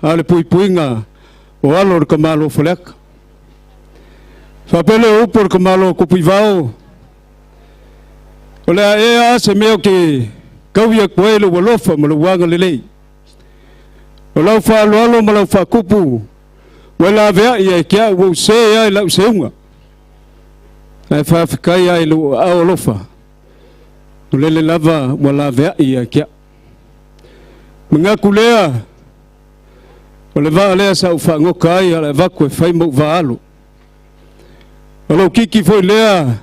A o le puipuiga o alo o le tamaloa Faleata. Faapea lea o upu o le tamaloa Tupuivao, o le a ea a se mea ou te taui atu ai lou alofa ma lou agalelei. O lau faaaloalo ma lau faatupu, ua e laveai ia te au, ua ou se ai lau seuga. Ae faafetai ai lou aao alofa, o lele lava ua laveai ia te au. Manatu lea, o le vaa lea sa ou faagota ai ala avatu e fai ma ou vaalo. O lou kiki foi lea,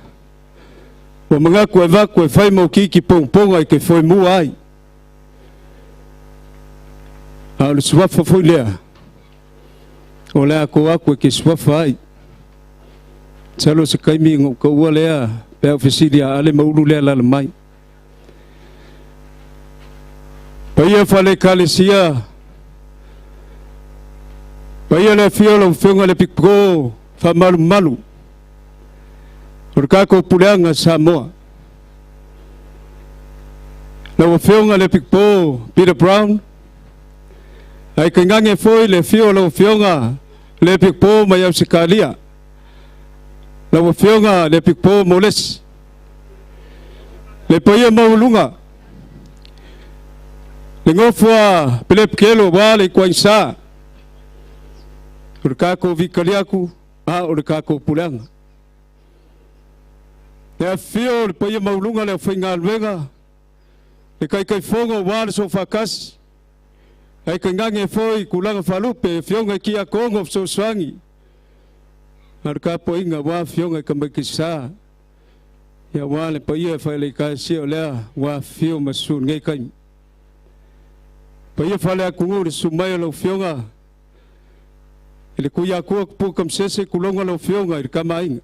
ua manatu e avatu e fai ma ou kiki pogapoga e te foemua ai. A o le suafa foi lea, o le a to atu e te suafa ai. Masalo se taimi ona ou taua lea pe a ou fesili ia Ale Maulu lea alaala mai. Paia faale Ekalesia, paia le afio o lau Afioga i le Piko faamalumalu o le tatou puleaga Samoa. Lau Afioga i le Piko Peter Brown, ae tainane foi le afio o lau Afioga le Piko mai Ausetalia, lau Afioga le Piko Molesi. Le paia maualuga, le nofo a Pelepekelo aua le ituaigisa, o le tatou vikali atu a o le tatou puleaga. Le afifio o le paia maualuga le aufaigaluega, le Taitaifono aua le Soofaatasi, ae tainane foi tulaga faalupe, afioga i Tiakono Fesoasoani, a o le tapuaiga aua afioga i tamaiti sa, aua le paia faale-Ekalesia o lea ua afifio ma susu i lenei taimi. Paia faale-atunuu i le susu mai o lau Afioga i le Tuiatua Tupu Tamasese, tulonga lau Afioga i le Tamaaiga.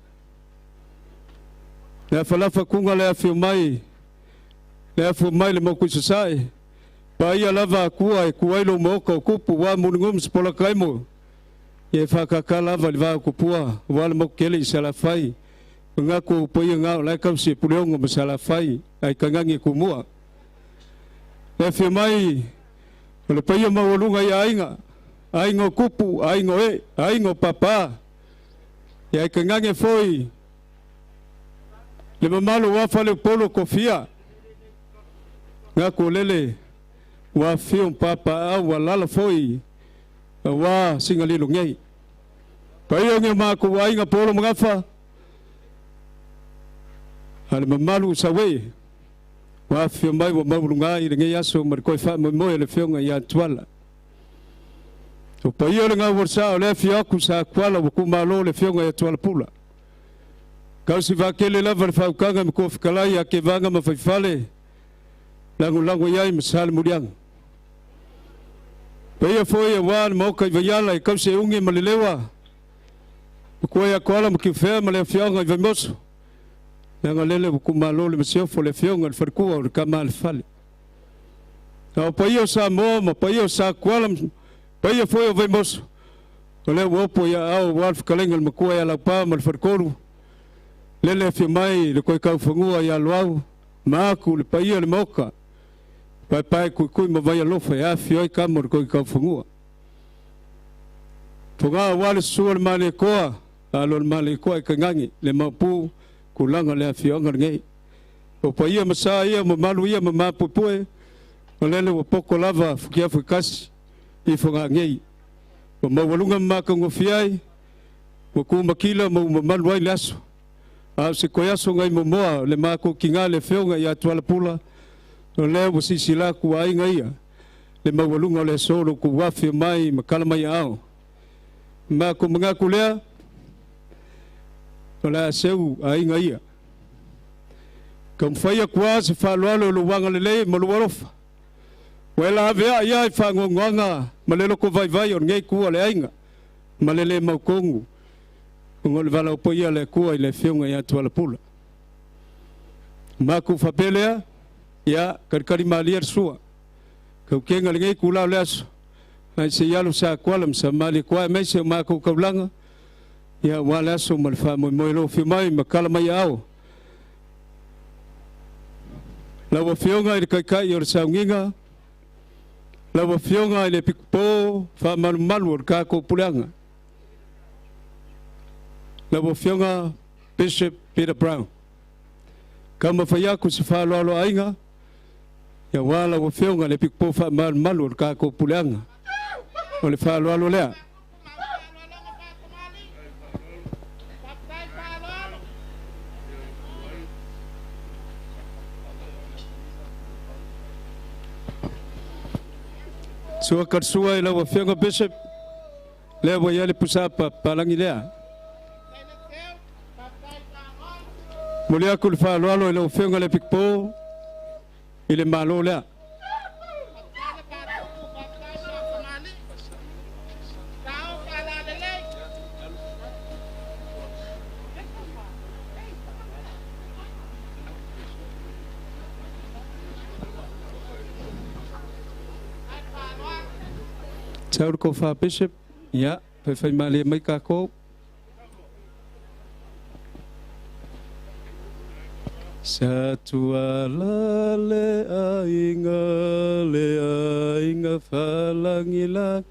Le afalafa tuga le afio mai, le afio mai le motu i Sasae, paia lava Atua e tu ai lou maota o tupu, ua Mulinu'u ma Sepolataemo, ia e faatata lava i le va o tupua, aua le motu tele i Salafai. Manatu o paia na o la e tausi e Puleono ma Salafai, ae tainane Tumua. Le afio mai o le paia maualuga i aiga, aiga o tupu, aiga o ee, aiga o papa, ia ae tainane foi le mamalu aua faleupolu o tofia. Manatu o lele ua afifio ma papaaao ua alaala foi aua Sigalilo nei. Paia o ni o matou aiga Polo ma Gafa, a le mamalu o Sauee, ua afifio mai ua maualuga ai lenei aso ma le toe faamoemoe o le Afioga ia Tuala. O paia o le gau o le sa o le afio atu sa Tuala ua tuumalo le Afioga ia Tuala Pula. Tausi vaatele lava le faautaga ma toafitalai ia Kevaga ma Faifale, lagolago i ai ma Salemuliaga. Paia foi aua le maoka i Vaiala e tausi e Ugi ma Lelewa, matua ia Tuala ma Tiufea ma le afioaga i Vaimoso. Leaga lele ua tuumalo le masiofo le Afioga i le Faletua o le Tama a le Fale. A o paia o Samoa ma paia o Sa Tuala, paia foi o Vaimoso, o lea ua opo ia aao aua le fetalaiga i le matua ia Laupa ma le Faletolu, lele afio mai le toe taufanua ia Loau, ma aku le paia o le maoka, paepae tuitui ma vai alofa e afifio ai tama o le toe taufanua. Fogaa aua le susu o le Malietoa, alo o le Malietoa e tainane le maopu tulaga o le afioaga lenei. O paia ma sa ia, mamalu ia ma mapuepue, o lele ua poto lava futiafu e tasi i Fogaa nei. Ua maualuga ma matagofie ai, ua tumakila ma ua mamalu ai le aso. A o se toe aso nai momoa le matou tiga le Afioga ia Tuala Pula, o lea ua silasila atu aiga ia, le maualuga o le aso lo outou afifio mai ma tala mai aao. Matou manatu lea, o le a seu aiga ia. Taumafai atu lava se faaaloalo i lou agalelei ma lou alofa. Ua e laveai ai faanoanoaga ma le loto vaivai o lenei itu o le aiga ma le le mautonu ona o le valaau paia a le Atua i le Afioga ia Tuala Pula. Matou faapea lea, ia talitali malie le sua. Tautega lenei itula o le aso, ae se i alo sa Tuala ma sa Malietoa aemaise o matou taulaga, ia aua le aso ma le faamoemoe o lou afio mai ma tala mai aao. Lau Afioga i le Taitai o le Sauniga, Lau Afioga i le Epikopo faamalumalu o le tatou puleaga. Lau Afioga Bishop Peter Brown. Taumafai atu se faaaloaloaiga aua lau Afioga i le Epikopo faamalumalu o le tatou puleaga. O le faaaloalo lea. Sua kalasua i lau Afioga Bishop, lea ua i ai le pusapa palagi lea. Momoli atu le faaaloalo i lau Afioga i le Epikopo i le Malo lea. Sau le tofa Bishop, ia, faifaimalie mai tatou. Sa tuala le aiga, le aiga falagilagi.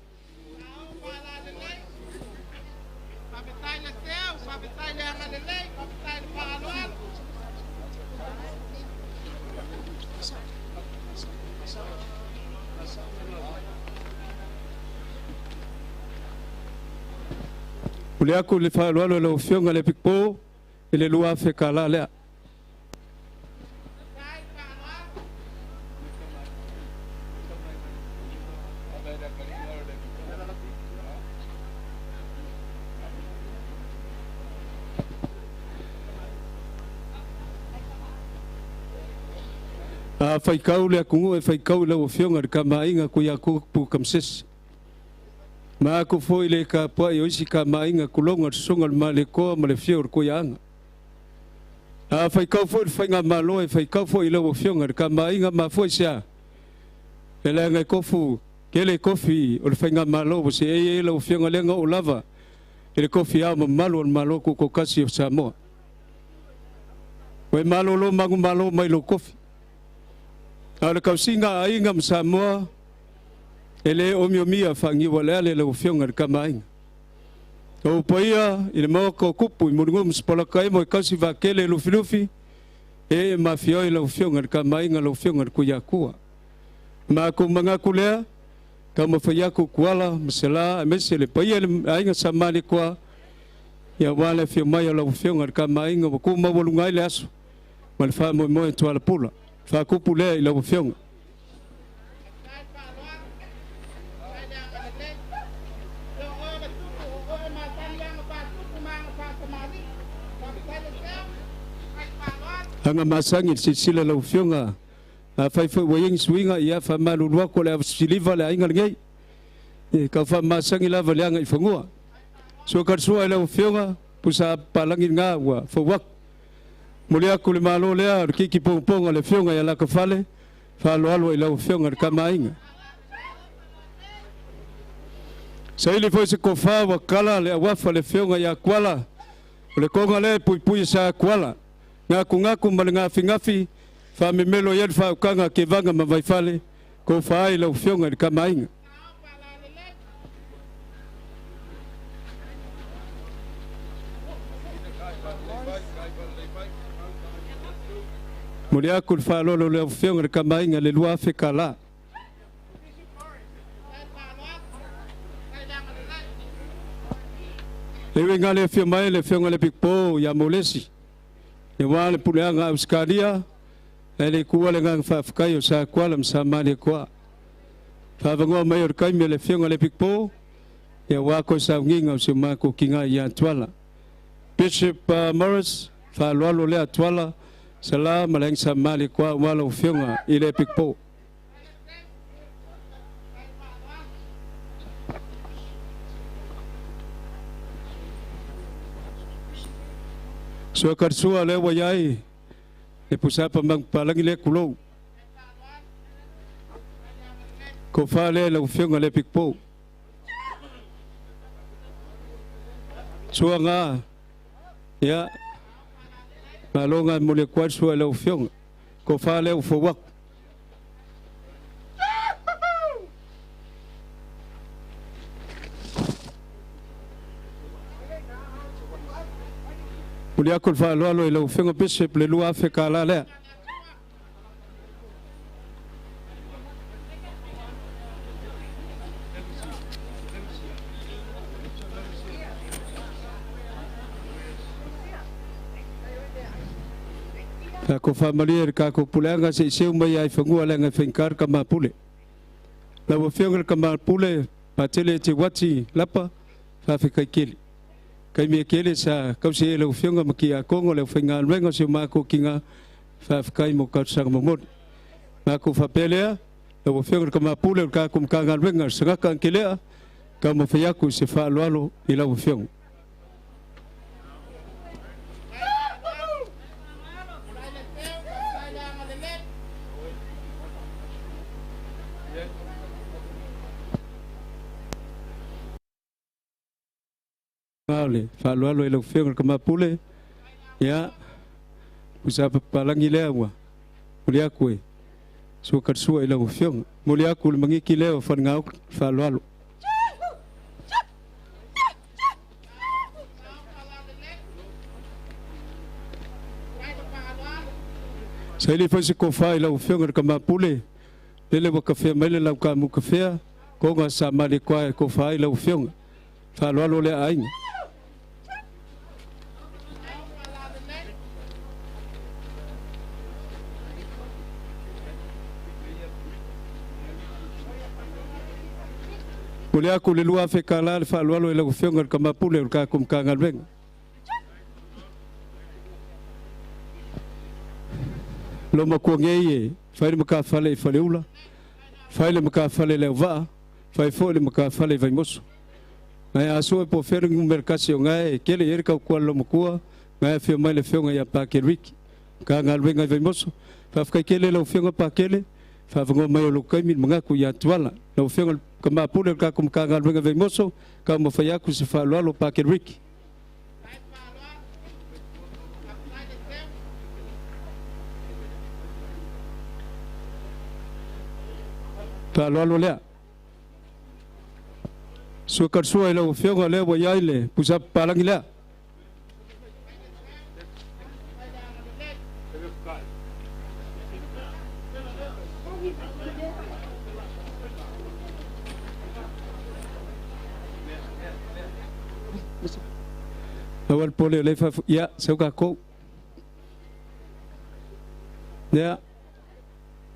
Momoli atu le faaaloalo i lau Afioga i le Epikopo i le $2,000 lea. A faikau le atunuu e faikau i lau Afioga i le Tamaaiga Tuiakupu Kamasese. Ma aku foi le tapuai o isi tamaaiga tuloga le susuga i le Malietoa ma le afio o le Tuiaaga. A faikau foi le faigamalo e faikau foi i lau Afioga i le Tamaaiga mafua i se a? E leaga e tofu tele tofi o le faigamalo ua seei ai lau Afioga lea na oo lava i le tofi ao mamalu o le Malo Tutoatasi o Samoa. Ua e malolo manumalo mai lou tofi. A o le tausiga a aiga ma Samoa e le omiomia faaniualeale lau Afioga i le Tamaaiga. O paia i le maota o Tupu i Mulinu'u ma Sipolataemo e tausi vaatele lufilufi e mafia ai lau Afioga i le Tamaaiga, lau Afioga i le Tuiatua. Matou manatu lea, taumafai atu Tuala ma Sela aemaise le paia i le aiga Sa Malietoa, aua le afio mai o lau Afioga i le Tamaaiga ua tumaualuga ai le aso ma le faamoemoe Tuala Pula. Faakupu lea i lau Afioga. Aga masagi le silasila lau Afioga, afai foi ua i ai ni suiga, ia faamalulu atu o le avasiliva le aiga lenei. E tau faamasagi lava le aga i fanua. Sua kalasua i lau Afioga, pusa palagi lena ua fou atu. Momoli atu le malo lea o le kiki pogopogo a le Afioga ia Lakafale, faaaloalo i lau Afioga i le Tamaaiga. Saili foi se tofa ua kala le auafa le Afioga ia Tuala, o le toga lea e puipui e sa Tuala. Gakugaku ma le gafigafi, faamemelo i ai le faautaga a Kevaga ma Vaifale, tofa ai lau Afioga i le Tamaaiga. Momoli atu le faaaloalo i lau Afioga i le Tamaaiga i le $2,000. E ui ina le afio mai le Afioga i le Epikopo ia Molesi, aua le puleaga Ausetalia, ae le tuua le agaga faafetai o Sa Tuala ma Sa Malietoa. Faavanoa mai o le taimi o le Afioga i le Epikopo, aua toe sauniga o si o matou tina ia Tuala. Bishop Morris, faaaloalo lea Tuala, Sala ma le aiga Sa Malietoa aua lau Afioga i le Epikopo. Sua kalasua lea ua i ai le pusapa manupapalagi lea tulou. Tofa lea i lau Afioga i le Epikopo. Sua ga, ia, malo ga e momoli atu ai le sua i lau Afioga. Tofa lea ua fou atu. Muli aku le faaaloalo i lau Afioga Bishop le 2,000 kālā lea. Ko whaamalia le kako puleaga se i seu mai ai fagua leaga e faigata le kamapule. Lau Afioga le kamapule, Patele Te Wati Lapa, faafetai tele. Kaimea kele sa kausi e lau Afioga ma kia kongo le whaingaluega o se o mākou kinga faafetai mo kausaga momoli. Mākou faapea lea, lau Afioga le kamapule o le kako Matagaluega Sagaka Ankelea, ka mawhai aku se faaaloalo i lau Afioga. Le faaaloalo i lau Afioga le kamapule, ia, usa papalangi lea ua, muli aku e, sua karsua i lau Afioga. Muli aku le mangiki lea o whanngau faaaloalo. Sa ili foi se kofa i lau Afioga le kamapule, lele wa kawhea mai le lau ka mu kawhea, konga sa mali kwa e kofa i lau Afioga. Faaaloalo lea aiga. Muli aku le 2,000 kālā le faaaloalo i lau Afioga le kamapule o le kako Matagaluega. Lo makua ngei e, fai le makawhale i Faleula, fai le makawhale le auvaa, fai foi le makawhale i Vaimoso. Ngai aso e po whera ngu merkasi o ngai e kele ere kau kua lo makua, ngai a whio mai le whionga ia Pākele Riki. Ka ngā luenga i Vaimoso. Whawhakai kele lau whionga Pākele, whawhangoa mai o lokaimi mangaku ia tuala. Lau whionga ka māpule o kako maka ngā luenga Vaimoso, ka mawhai aku se whaaloalo Pākele Riki. Whaaloalo lea. Sua karsua i lau Afioga lea ua iai le pusa palangi lea. Lau al pole o le fafu, ia, seu ka kou. Lea,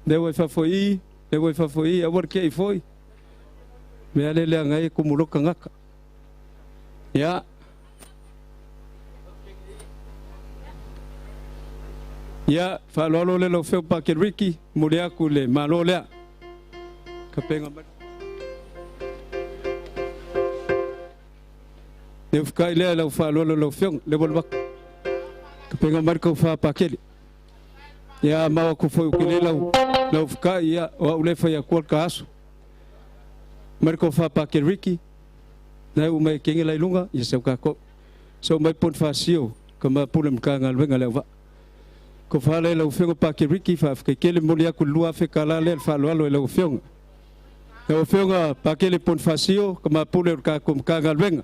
lea ua i fafo i, lea ua i fafo i, aua le kia i foi. Mea le lea ngai kumuloka ngaka. Ia. Ia, whaaloalo le lau feo Pākele Riki, muli aku le malo lea. Ka penga mai. Le ufkai lea lau whaaloalo lau feo, le wala waka. Ka penga mai kau wha Pākele. Ia, maua ku foi ukele lau, lau ufkai, ia, o au le whai akua ka aso. Mariko wha Pākele Riki, nai u mai kenge lai lunga, ia seu kako. So mai pon wha sio, ka ma pule mka ngā luenga leo wa. Ko wha le lau whionga Pākele Riki, wha whake kele moli aku 2,000 kālā lea le whaaloalo i lau whionga. Lau whionga Pākele pon wha sio, ka ma pule o kako mka ngā luenga.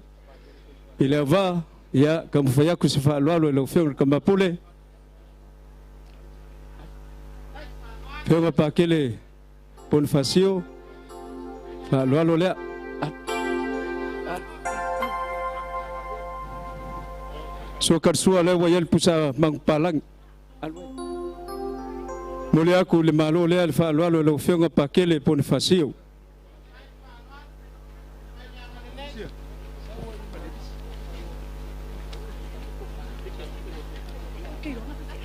I leo wa, ia, ka mwhai aku se whaaloalo i lau whionga ka ma pule. Whionga Pākele pon wha sio, whaaloalo lea. Sua karsua lea wa iel pusa mangupalangi. Moli aku le malo lea le whaaloalo lau whionga Pākele pon wha sio.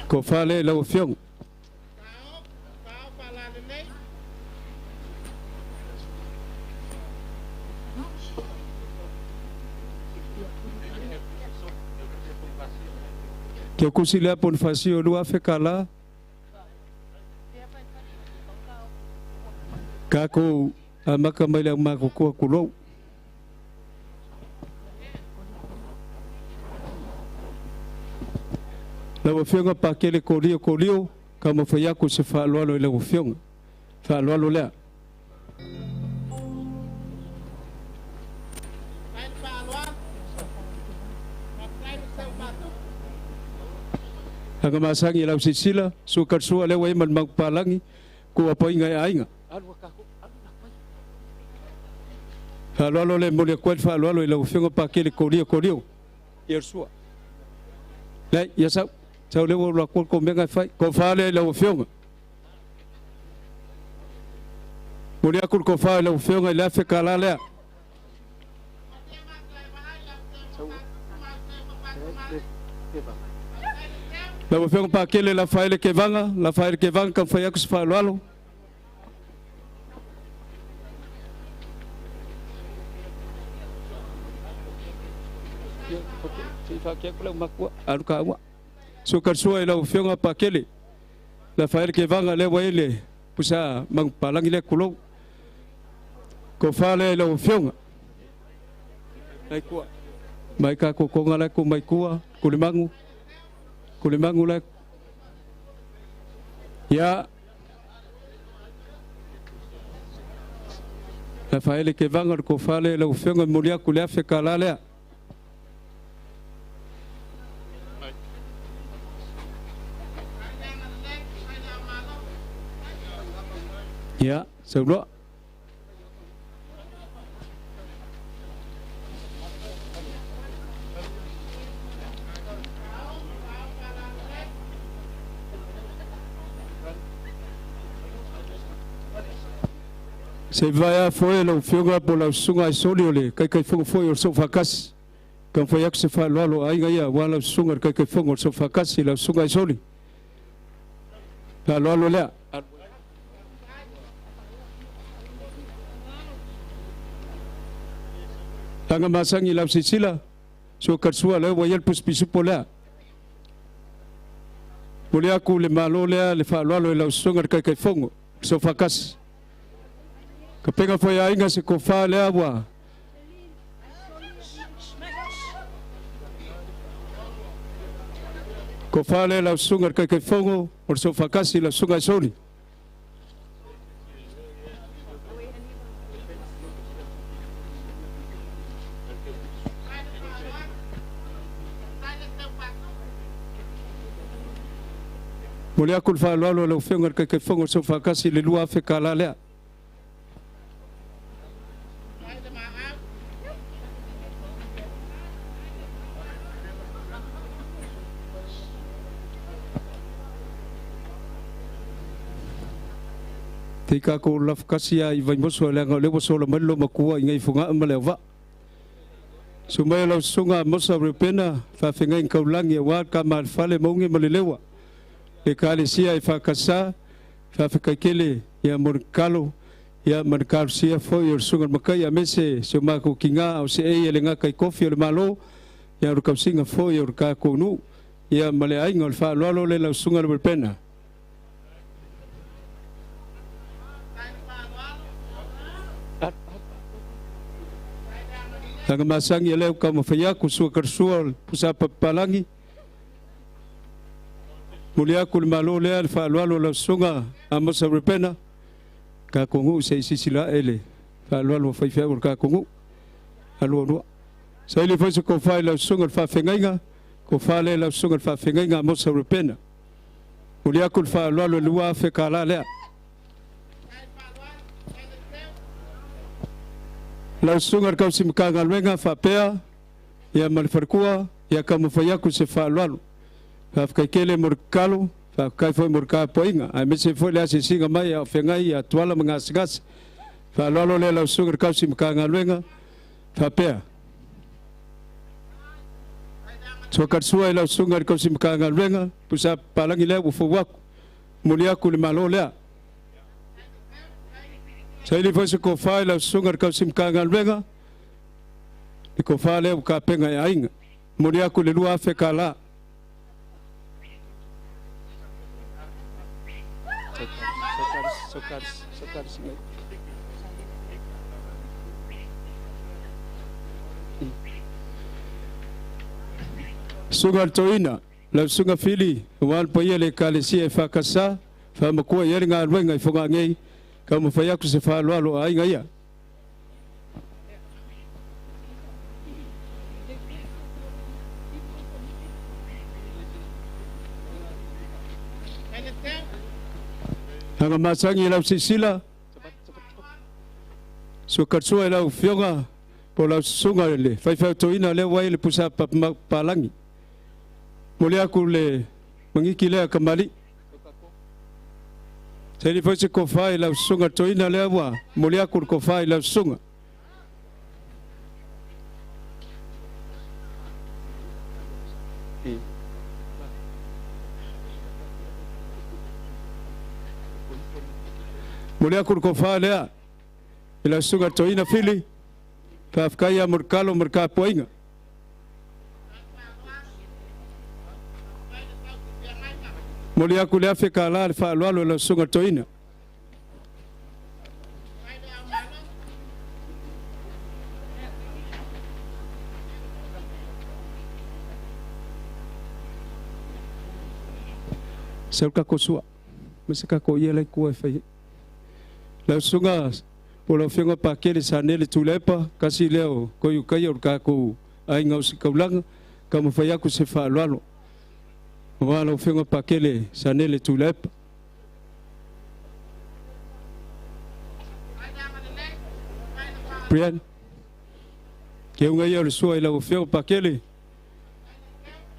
Ko whale lau whionga. Kia kusi lea pon whasio 2,000 kālā. Kako a maka mai lea mako kua kulou. Lau Afioga Pākele kolio kolio, ka mawhai aku se whaaloalo i lau Afioga. Whaaloalo lea. Aga masagi lau sisila, su karsua lewa e mal palangi, ku apoinga e aiga. Fa'aloalo le moli aku ai le fa'aloalo i lau afioga Pakele Kolio Kolio. Ia sua. Lai, ia sau. Sau le ua ko ko mega fai. Ko fale i lau afioga. Moli aku ko fa i lau afioga i le afe kala lea. Lau afioga Pakele la faile ke vanga, la faile ke vanga ka fai aku se fa'aloalo. So ka sua i lau afioga Pakele. La faile ke vanga le wa ile pusa mang palangi le kulo. Ko fale i lau afioga. Mai kua. Mai ka ko konga le ko mai kua, kulimangu. Kulimangu le. Ya. La faile ke vanga ko fale lau afioga molia ku le afe kala lea. Ya, sauloa. Se vai a foi lau afioga po lau susuga ai soli o le kaikaifogo foi o le soofakasi. Ka fai aku se fa'aloalo aiga ia ua lau susuga le kaikaifogo o le soofakasi lau susuga ai soli. Fa'aloalo lea. Aga masagi lau sisila, sua karsua lea ua ia le pusipisupo lea. Moli aku le malo lea le fa'aloalo i lau susuga le kaikaifogo o le soofakasi. Ka pega foi aiga se kofa lea ua. Kofa lea lau susuga le kaikaifogo o le soofakasi lau susuga ai soli. Moli aku le fa'aloalo lau afioga le kaikaifogo o le soofakasi le 2,000 kala lea. Te kako lafkasia i vaimoso le anga o le ua sola mai lo makua i ngai foga'a ma le auva'a. Su mai lau susuga Mosa Reupena faafegai kaulagi auā ka malefale maugi ma le leua. Le kalesia e fa'akasā faafekaikele ia mo le kalo ia ma le kalosia foi o le susuga le makai a mese se o makou kigā o se ei e le gaka i kofi o le mālō ia o le kausiga foi o le kakou nu'u ia ma le aiga o le fa'aloalo le lau susuga le Reupena. Aga masagi e leu ka mawhai aku sua karsua o le pusa papalangi. Muli aku le malo lea le fa'aloalo lau susuga a Mosa Repena. Ka kongu se isisi la ele. Fa'aloalo whaifea o le ka kongu. Alua lua. Sa ili foi se kofai lau susuga le fa'afegaiga. Kofa le lau susuga le fa'afegaiga a Mosa Repena. Muli aku le fa'aloalo le 2,000 kala lea. Lau susuga le kausimakaga fa'apea ia ma le falekua ia ka mafai aku se fa'aloalo. Fa'afekaikele mo le kalo, fa'afekai foi mo le kapoaiga, ae mese foi le asiasiga mai a o fegai ia tuala ma gasegase. Fa'aloalo lea lau susuga le kausimakaga fa'apea. Sua karsua i lau susuga le kausimakaga pusa palangi lea ua fou aku. Moli aku le malo lea. Sa ili foi se kofā i lau susuga le kausimakaga le kofā lea ua kapega e aiga. Moli aku le 2,000 kalā. Suga le toina, lau susuga Fili, ua le paia le ekalesia e fa'akasā, fa'amakua i ai le galuega i fogagei, ka mafai aku se fa'aloalo a aiga ia. Agamasagi i lau silasila, suakatua i lau afioga po o lau susuga i le faifeau toeaina lea ua i ai le pusa papalagi. Momoli aku le magiki lea kamali'i. Saili foi se tofa i lau susuga toeaina lea ua momoli aku le tofa i lau susuga. Momoli aku le tofa lea i lau susuga toeaina Fili, faafetai lava mo le talo ma le tapuaiga. Momoli aku le $1,000 le faaaloalo i lau susuga toeaina. Sau le tatou sua, ma se tatou ia lai tua e fai ai. Lau susuga po o lau Afioga Pakele Sanele Tuilaepa, tasi lea o Toiutaia o le tatou aiga ositaulaga, taumafai atu se faaaloalo aua lau Afioga Pakele Sanele Tuilaepa. Brian, keuga ia o le sua i lau Afioga Pakele,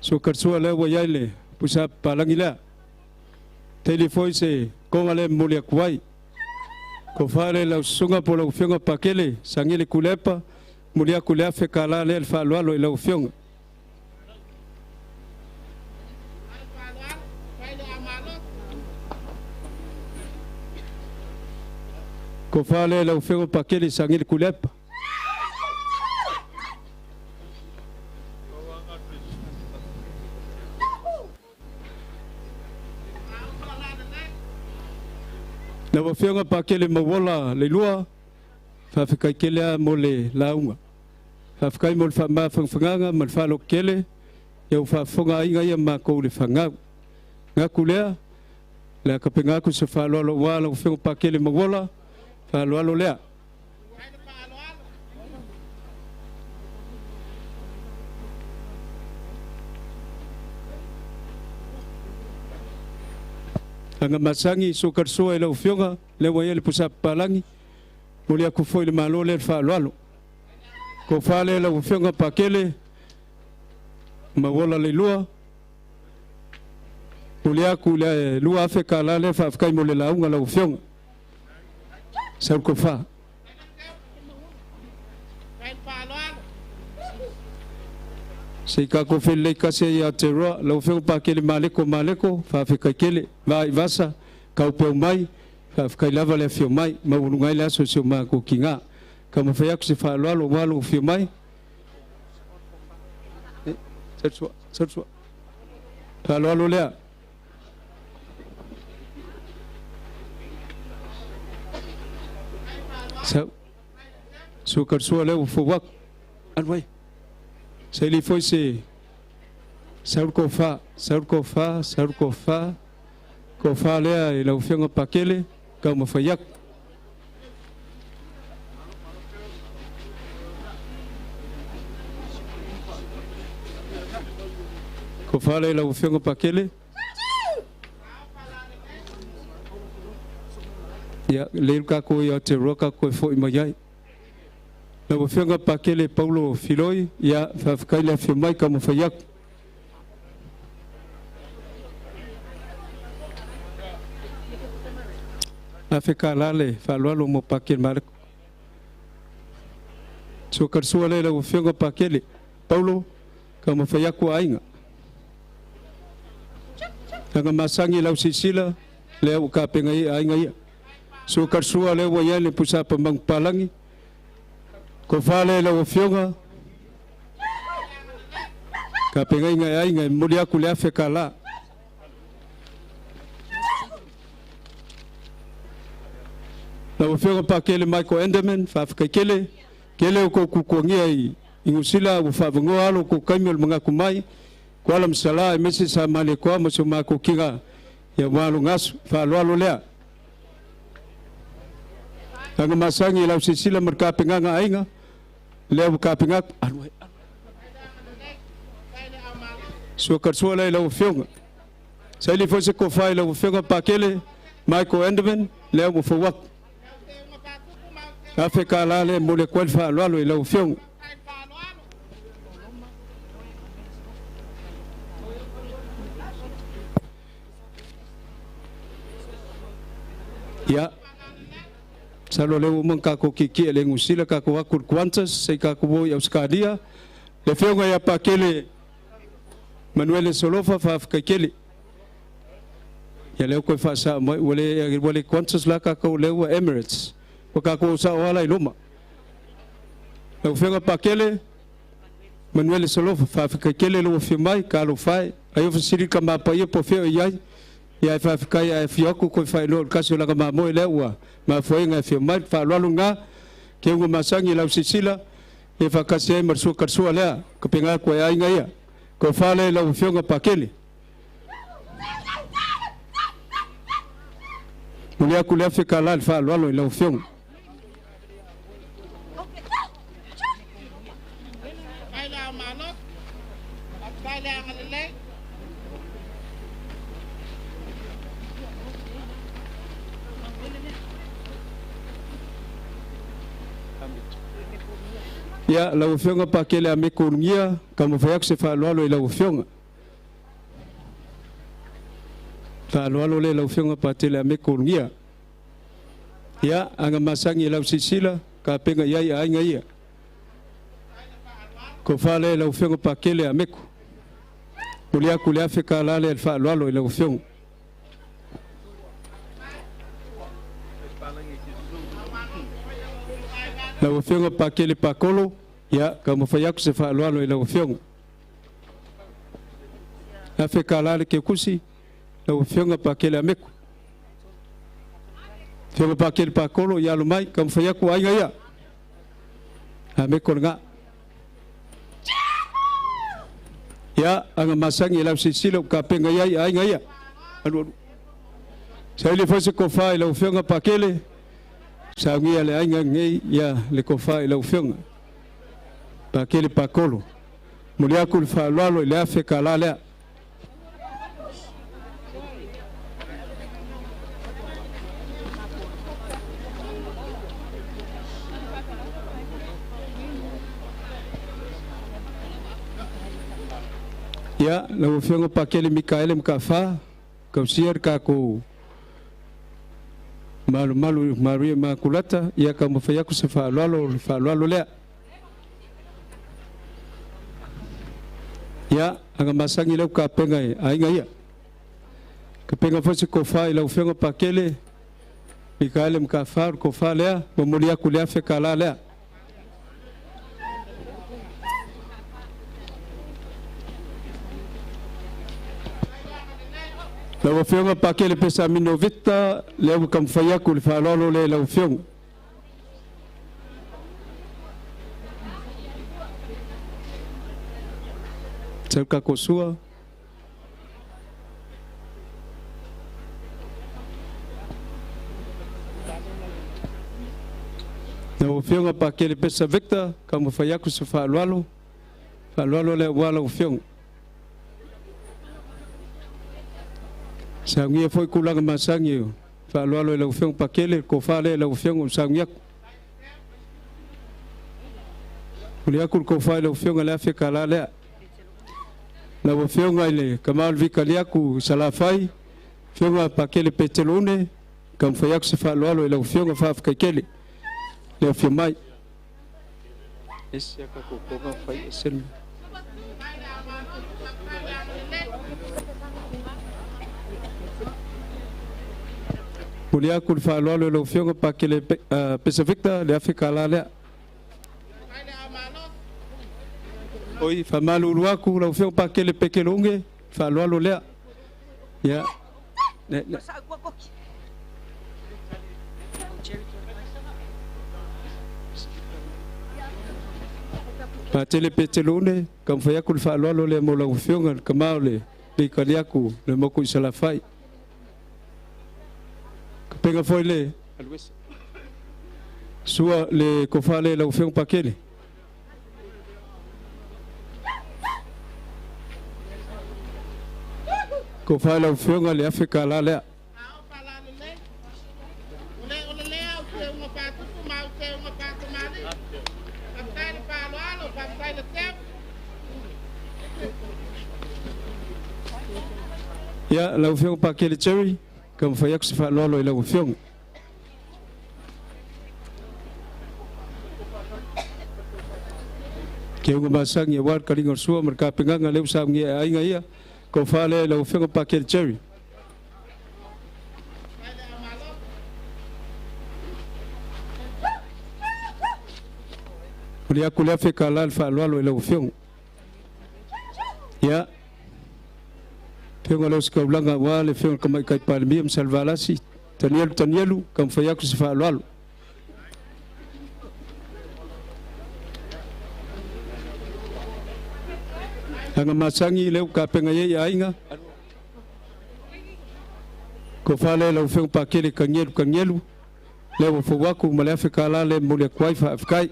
sua lea ua i ai le pusa papalagi lea. Tele foi se koga lea e momoli atu ai. Tofa lea i lau susuga po o lau Afioga Pakele Sagele Tuilaepa, momoli atu le $1,000 lea le faaaloalo i lau Afioga. Tofa lea i lau Afioga Pakele Sagele Tuilaepa. Lau Afioga Pakele Mauola Leilua, faafetai tele lava mo le lauga. Faafetai mo le faamafangafagaga ma le faalototele ia ua faafofoga aiga ia ma matou i le fanau. Manatu lea, o le a tapena atu se faaaloalo aua lau Afioga Pakele Mauola, faaaloalo lea. Agamasagi suakalesua i lau Afioga, lea ua i ai le pusa papalagi, momoli atu foi i le Malo lea le faaaloalo. Tofa lea lau Afioga Pakele Mauola Leilua, momoli atu le $2,000 lea faafetai mo le lauga lau Afioga. Sau le tofa. Se i tatou felelei tasi ai ia Aotearoa, lau Afioga Pakele Maleko Maleko, faafetai tele, vaa i vasa, kaupeu mai, faafetai lava le afio mai, maualuga ai le aso o si o matou tiga. Taumafai atu se faaaloalo aua lou afio mai. Sau le sua. Faaaloalo lea. Sau. Sua ka sua lea ua fou atu. Alu ai. Saili foi se sau le tofa, sau le tofa, sau le tofa, tofa lea i lau Afioga Pakele, taumafai atu. Tofa lea i lau Afioga Pakele. Ia, lei le tatou i Aotearoa tatou toe foi mai ai. Lau Afioga Pakele Paulo Filoi, ia, faafetai le afio mai, taumafai atu. $1,000 le faaaloalo mo Pakele Maleko. Sua lea i lau Afioga Pakele Paulo, taumafai atu aiga. Agamasagi i lau silasila, lea ua tapena i ai aiga ia. Sua lea ua i ai le pusa manupapalagi. Tofa lea i lau Afioga, tapenaina e aiga e momoli atu le $1,000. Lau Afioga Pakele Michael Enderman, faafetai tele, tele o tou tuatuagia i Niu Sila ua faavanoa alo tou taimi o le manatu mai, Kuala Masala aemaise sa Malietoa ma si o matou tiga ia ua alogasu, faaaloalo lea. Agamasagi i lau silasila ma le tapenaga a aiga, lea ua tapena atu. Alu ai, alu. Sua lea i lau Afioga. Saili foi se tofa i lau Afioga Pakele. Michael Enderman, lea ua fou atu. $1,000 lea e momoli atu ai le faaaloalo i lau Afioga. Ia, masalo o lea ua uma ona tatou tietie i le Niu Sila, tatou o atu i le Qantas se i tatou o i Ausetalia. Le Afioga ia Pakele Manuele Solofa, faafetai tele. Ia lea ua toe faasao mai, ua le Qantas la tatou, lea ua Emirates. Ua tatou o sao lava la i luma. Lau Afioga Pakele Manuele Solofa, faafetai tele lou afio mai, talofa e. Ai o fesili le Tama Paia po o fea o i ai. Ia ae faafetai a e afio atu toe faailoa o le tasi o lana mamoe lea ua mafua ai ona e afio mai. Le faaaloalo lena, keuga masani i lau silasila, ia faatasi ai ma le sua lea, kapega atu e aiga ia. Tofa lea i lau Afioga Pakele. Momoli atu le $1,000 i le faaaloalo i lau Afioga. Ia, lau Afioga Pakele Ameko Ulugia, taumafai atu se faaaloalo i lau Afioga. Faaaloalo lea i lau Afioga Patele Ameko Ulugia. Ia, aga masani i lau silasila, tapena i ai aiga ia. Tofa lea i lau Afioga Pakele Ameko. Momoli atu le $1,000 lea i le faaaloalo i lau Afioga. Lau Afioga Pakele Pakolo, ia, taumafai atu se faaaloalo i lau Afioga. $1,000 le keukusi, lau Afioga Pakele Ameko. Afioga Pakele Pakolo, ia alo mai, taumafai atu aiga ia. Ameko lena. Ia, aga masani i lau silasila ua tapena i ai aiga ia. Alu alu. Saili foi se tofa i lau Afioga Pakele, saunia le aiga lenei ia le tofa i lau Afioga. Pakele Pakolo. Momoli atu le faaaloalo i le $1,000 lea. Ia, lau Afioga Pakele Mikaele Makafa, tausia le tatou malumalu Maria Makulata, ia taumafai atu se faaaloalo, le faaaloalo lea. Ia, aga masani lea ua tapena e aiga ia. Tapena foi se tofa i lau Afioga Pakele Mikaele Makafa, o le tofa lea, momoli atu le $1,000 lea. Lau Afioga Pakele Pesamino Victor, lea ua taumafai atu le faaaloalo lea i lau Afioga. Sau tatou sua. Lau Afioga Pakele Pesa Victor, taumafai atu se faaaloalo, faaaloalo lea aua lau Afioga. Saunia foi tulaga masani o faaaloalo i lau Afioga Pakele, le tofa lea i lau Afioga ua saunia atu. Momoli atu le tofa i lau Afioga le $1,000 lea. Lau Afioga i le Tama o le Vikaliaku i Salafai, Afioga Pakele Petelo Une, taumafai atu se faaaloalo i lau Afioga, faafetai tele le afio mai. Ese a tatou toga fai ese le Momoli atu le faaaloalo i lau Afioga Pakele Pesa Victor, le $1,000 lea. Oi, faamalulu atu lau Afioga Pakele Pekelo Uge, faaaloalo lea. Ia, ne, ne. Patele Petelo Une, taumafai atu le faaaloalo lea mo lau Afioga, le tama o le Leikaliaku le motu i Salafai. Kapega foi le sua le tofa lea i lau Afioga Pakele. Tofa i lau Afioga le $1,000 lea. Ia, lau Afioga Pakele Jerry, taumafai atu se faaaloalo i lau Afioga. Keuga masagi aua le taliga o le sua ma le tapenaga lea ua saunia e aiga ia. Tofa lea i lau Afioga Pakele Jerry. Momoli atu le $1,000 i le faaaloalo i lau Afioga. Ia, Afioga i le Ositaulaga aua le Afioga i le Tamaitai Palemia ma Salevalasi, Tanielu Tanielu, taumafai atu se faaaloalo. Aga masagi lea ua tapena i ai aiga. Tofa lea i lau Afioga Pakele Tanielu Tanielu, lea ua fou atu ma le $1,000 lea e momoli atu ai faafetai.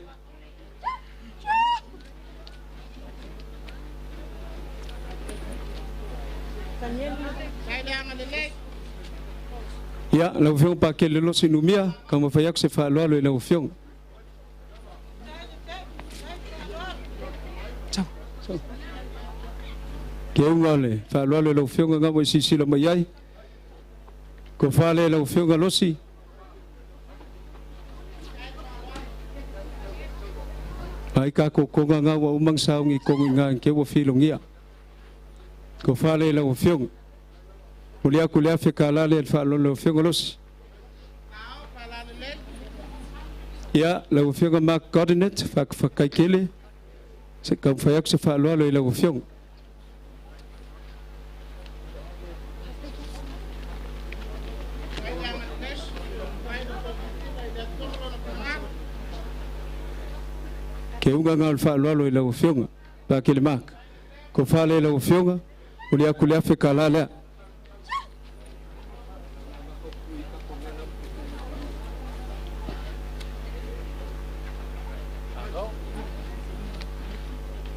Ia, lau Afioga Pakele Losi Numia, taumafai atu se faaaloalo i lau Afioga. Keuga o le faaaloalo i lau Afioga na ua e silasila mai ai. Tofa lea i lau Afioga Losi. Ai ka kokoga ngā ua umang saungi kongi ngā ke ua filogia. Tofa lea i lau Afioga. Momoli atu le $1,000 lea i le faaaloalo i lau Afioga Losi. Ia, lau Afioga Mark Godinet, faafetai se i taumafai atu se faaaloalo i lau Afioga. Keuga ngā o le faaaloalo i lau Afioga, Pakele Mark. Tofa lea i lau Afioga, momoli atu le $1,000 lea.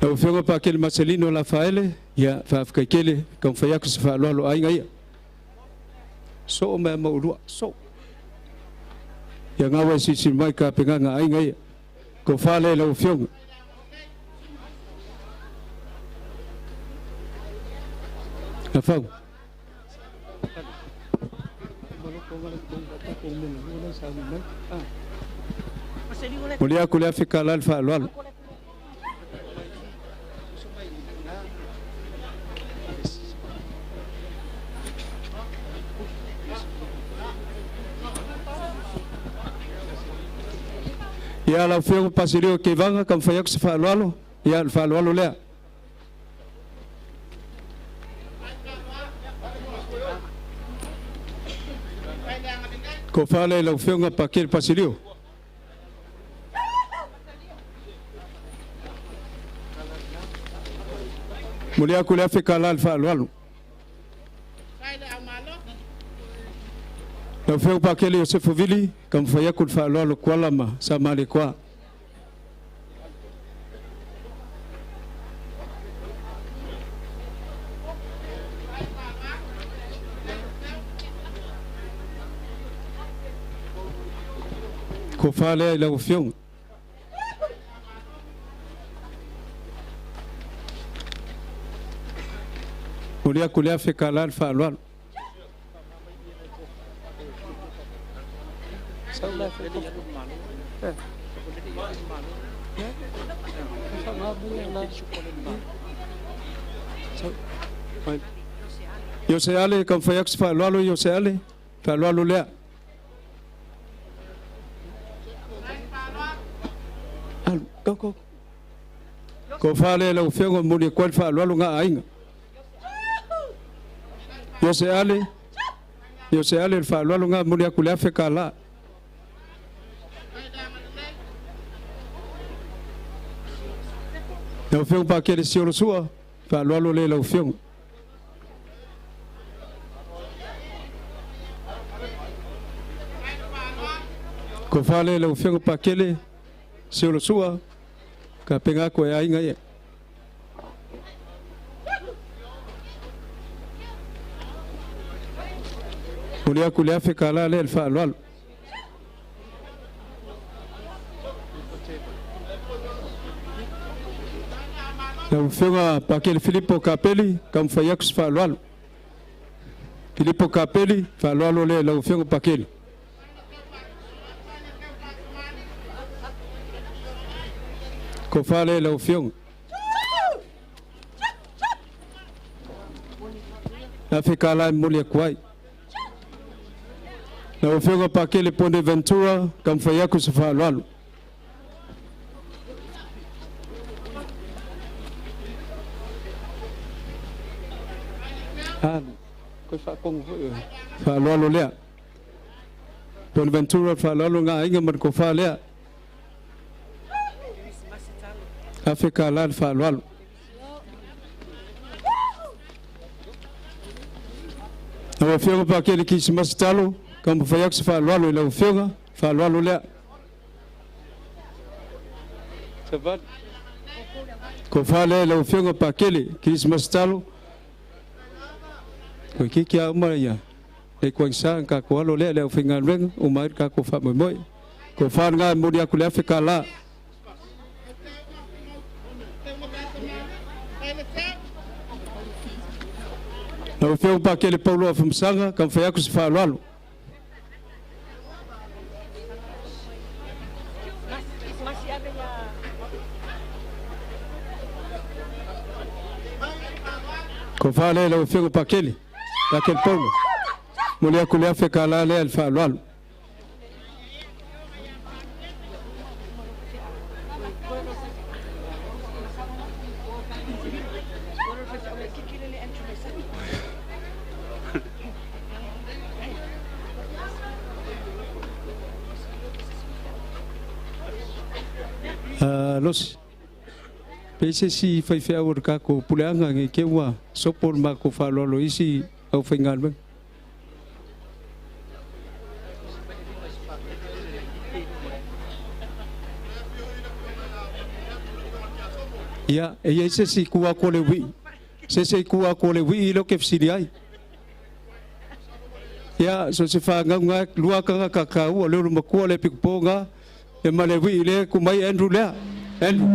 Lau Afioga Pakele Marcelino Lafaele, ia, faafetai tele, taumafai atu se faaaloalo aiga ia. Soo mea maulua, soo. Ia ngawa e sisi mai ka pegaga aiga ia. Tofa lea i lau Afioga. Lafau. Momoli atu le $1,000 i le faaaloalo. Ia, lau Afioga Pasilio Kevaga, taumafai atu se faaaloalo. Ia, le faaaloalo lea. Tofa lea i lau Afioga Pakele Pasilio. Momoli atu le $1,000 i le faaaloalo. Lau Afioga Pakele Iosefa Vili, taumafai atu le faaaloalo Kuala ma Samaletoa. Tofa lea i lau Afioga. Momoli atu le $1,000 i le faaaloalo. Ioseale, taumafai atu se faaaloalo Ioseale, faaaloalo lea. Alu, go, go. Tofa lea i lau Afioga, momoli atu ai le faaaloalo ngā aiga. Ioseale, Ioseale le faaaloalo ngā momoli atu le $1,000. Lau Afioga Pakele Siolosua, faaaloalo lea i lau Afioga. Tofa lea i lau Afioga Pakele Siolosua, tapena atu e aiga ia. Momoli atu le $1,000 lea i le faaaloalo. Lau Afioga Pakele Filipo Kapeli, taumafai atu se faaaloalo. Filipo Kapeli, faaaloalo lea i lau Afioga Pakele. Tofa lea i lau Afioga. $1,000 e momoli atu ai. Lau Afioga Pakele Bonaventura, taumafai atu se faaaloalo. Faaaloalo lea. Bonaventura, faaaloalo ngā aiga ma le tofa lea. $1,000 le faaaloalo. Lau Afioga Pakele Kerisimasi Talo, taumafai atu se faaaloalo i lau Afioga, faaaloalo lea. Savali. Tofa lea i lau Afioga Pakele Kerisimasi Talo. Koe kiki a uma ia. Le kuangisa ka ko alo lea le au faigaluega o mai ka ko faamoemoe. Tofa ngā momoli aku le $1,000. Lau Afioga Pakele Paulo Afamasaga, taumafai atu se faaaloalo. Tofa lea i lau Afioga Pakele, Pakele Paulo. Momoli aku le $1,000 lea le faaaloalo. Losi. Pe se si faifeau o le tatou puleaga nei te ua sopo le matou faaaloalo i isi aufaigaluega. Ia, e iai se isi tu atu o le uii, se isi tu atu o le uii lea ou te fesili ai. Ia, so se whāngau lua kanga ka kāua, leo makua le pikuponga, e ma le uii le kumai Andrew lea. Andrew.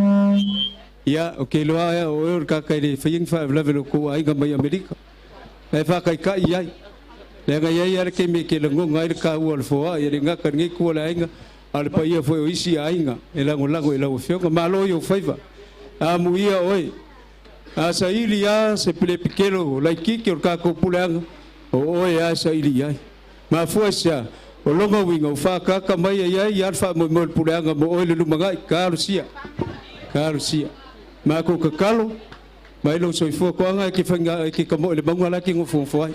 Ia, o ke loa ia o eo ka kai le whainga whaawelawe lo ko aiga mai Amerika. E whakaikai ai. Le nga iai ale ke me ke lango ngai le kāua le foa, ia le ngaka ngai kua le aiga, a le paia foi o isi aiga, e lango lango e lau afioga, malo i o faiva. A muia oe, a saili a se pele pikelo, laikiki o le kākou puleaga, o oe a saili ai. Mafua sia, o longa winga o whakaka mai ai ai al wha mo mo le puleaga mo oe le lumangai, ka sia, ka sia. Mako kakalo, mai lo soifua koanga e ke whainga e ke kamo e le maunga la ki ngofu ai.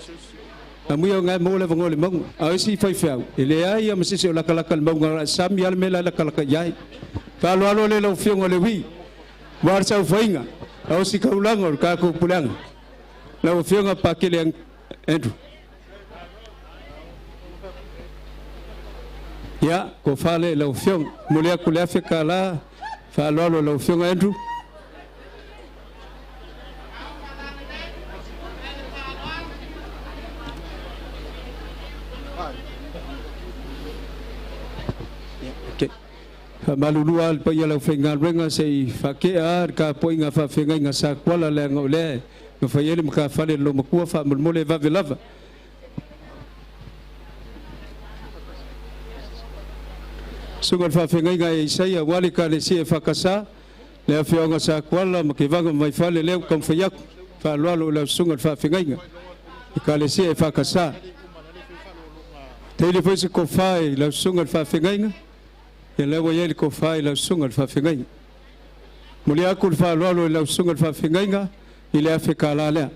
A mui o ngai mo le vango le maunga. A isi whai whiau. E le ai a masisi o lakalaka le maunga ra sami ale mela lakalaka iai. Faaaloalo le lau Afioga le ui. Wa sau whainga. A o si kaulanga o le kākou puleaga. Lau Afioga Pakele Andrew. Ia, ko whale lau Afioga. Mole aku le $1,000. Faaaloalo lau Afioga Andrew. Okay. Malulua le paia lau faigaluega se i faakea le kapoaiga faafeagaiga sa kuala leaga o lea ma fai ai le makafale le lomakua faamolemole e vave lava. Suga le faafeagaiga e Isaia ua le ekalesia e faakasā le afioaga sa kuala ma kevaga ma vaifale lea ua taumafai atu faaaloalo i lau susuga le faafeagaiga ekalesia e faakasā. Taili foi se tofa i lau susuga le faafeagaiga, ia lea ua i ai le tofa i lau susuga le faafeagaiga. Momoli aku le faaaloalo i lau susuga le faafeagaiga i le $1,000 lea.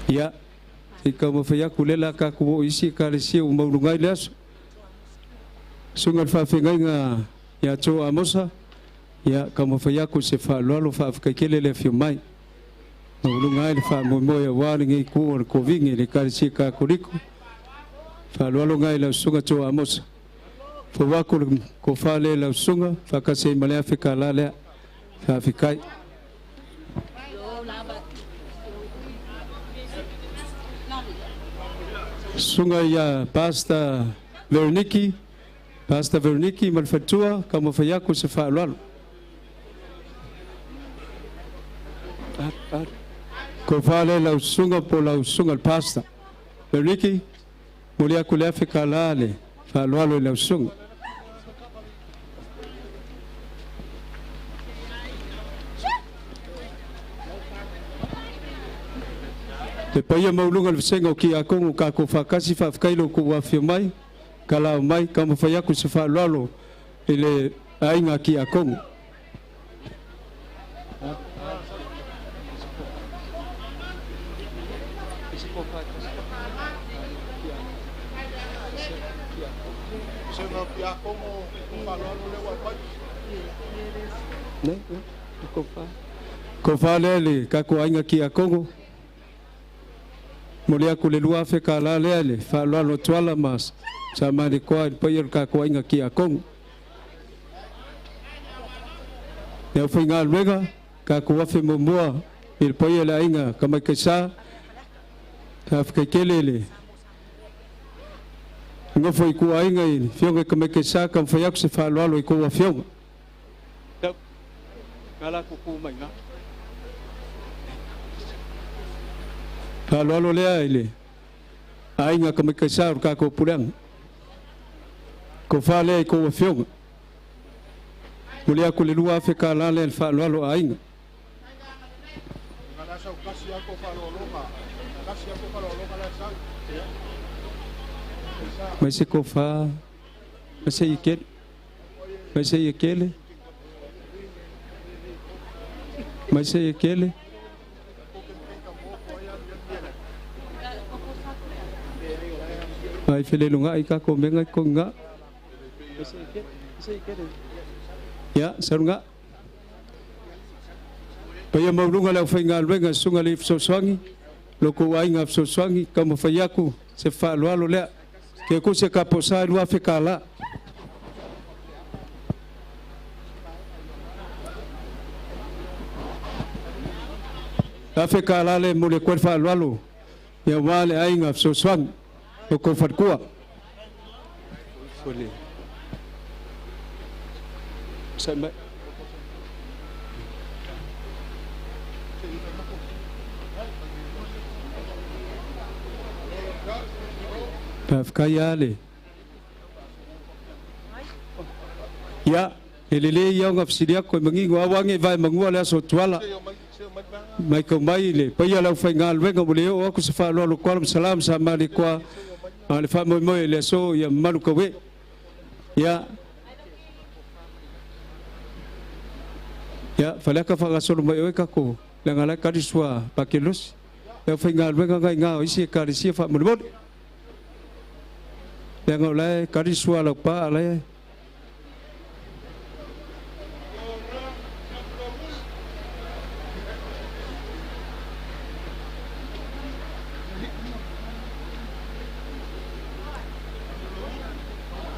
Ia, se i taumafai atu lea la tatou oo i isi ekalesia ua mauluga ai le aso. Susuga le faafeagaiga ia Tso Amosa, ia taumafai atu se faaaloalo faafetai tele le afio mai. Mauluga ai le faamoemoe aua lenei itu o le Kovigi le Ekalesia Katoliko. Faaaloalo ngai lau Susuga Tso Amosa. Fou aku le tofa lea i lau susuga, faatasi ai ma le $1,000 lea. Faafetai. Susuga ia Pastor Veroniki, Pastor Veroniki ma le faletua, taumafai atu se faaaloalo. Kofa lea lau susuga po o lau susuga i le Pastor. Veroniki, momoli atu le $1,000 le faaaloalo i lau susuga. Le paia maualuga o le vasega o Kiakogo tatou faatasi, faafetai lo outou afifio mai, talao mai, taumafai atu se faaaloalo i le aiga Kiakogo. Kofa lea le tatou aiga Kiakogo, momoli atu le $2,000 lea le faaaloalo atu ala ma sa malikoa i le paia o le tatou aiga Kiakogo. Le aufaigaluega, tatou afe muamua i le paia o le aiga Tamaitaisa, faafetai tele le nofo ituaiga i le afioga i Tamaitaisa, taumafai atu se faaaloalo i tou afioga. Faaaloalo lea i le aiga Tamaitaisa o le tatou puleaga. Tofa lea i tou afioga. Momoli atu le $2,000 lea i le faaaloalo a aiga. Mai se kofa, mai se i kele, mai se i kele, mai se i kele. Ai felelunga i ka ko menga ko nga. Ia, sarunga. Paia maualuga le aufaigaluega, susuga le fesoasoani, lo kou aiga fesoasoani, taumafai atu se faaaloalo lea. Ke ku se kaposa i $2,000. $1,000 le momoli atu ai le faaaloalo, ia aua le aiga fesoasoani, o kou faletua. Sai mai. Faafetai lava le. Ia, e lelei ia ona fesili atu e manino aua ne i vae manua le aso Tuala. Mai kau mai le paia o le aufaigaluega ua le oo atu se faaaloalo koala ma salama sa malikoa a le faamoemoe i le aso ia mamalu tauee. Ia, ia Faleata faagasolo mai oe tatou leaga la e tali sua Pakelosi. Le aufaigaluega na i ina o isi ekalesia faamolemole. Leaga o la e tali sua Laupa a la e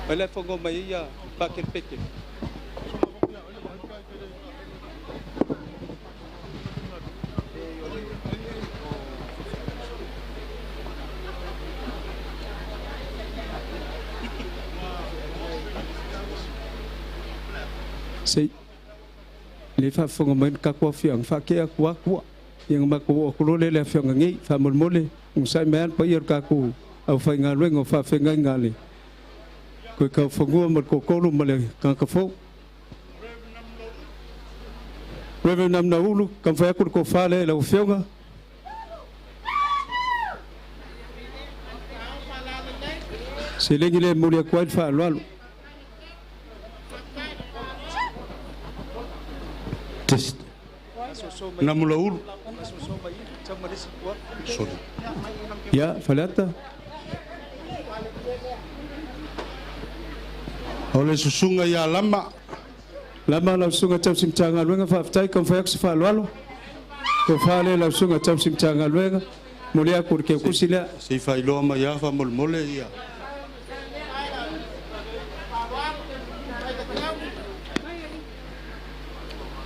Ai la e fono mai ia Pakelepeke. Se le faafofoga mai le tatou afioaga, faakea atu atua. Ia na matou oo atu loa lea i le afioaga nei, faamolemole, onosai mai lava le paia o le tatou aufaigaluega o faafeagaiga a le Koekaufanua ma le Toatolu ma le tagata fou. Reverend Namnaulu, taumafai atu le tofa lea i lau afioga. Seleni lea e momoli atu ai le faaaloalo. Test. Namulaulu. Sorry. Ia, Faleata. O le susuga ia Lama. Lama lau susuga tausi Matagaluega, faafetai, taumafai atu se faaaloalo. Tofa lea lau susuga tausi Matagaluega, momoli atu le keukusi lea. Se i faailoa mai lava faamolemole ia.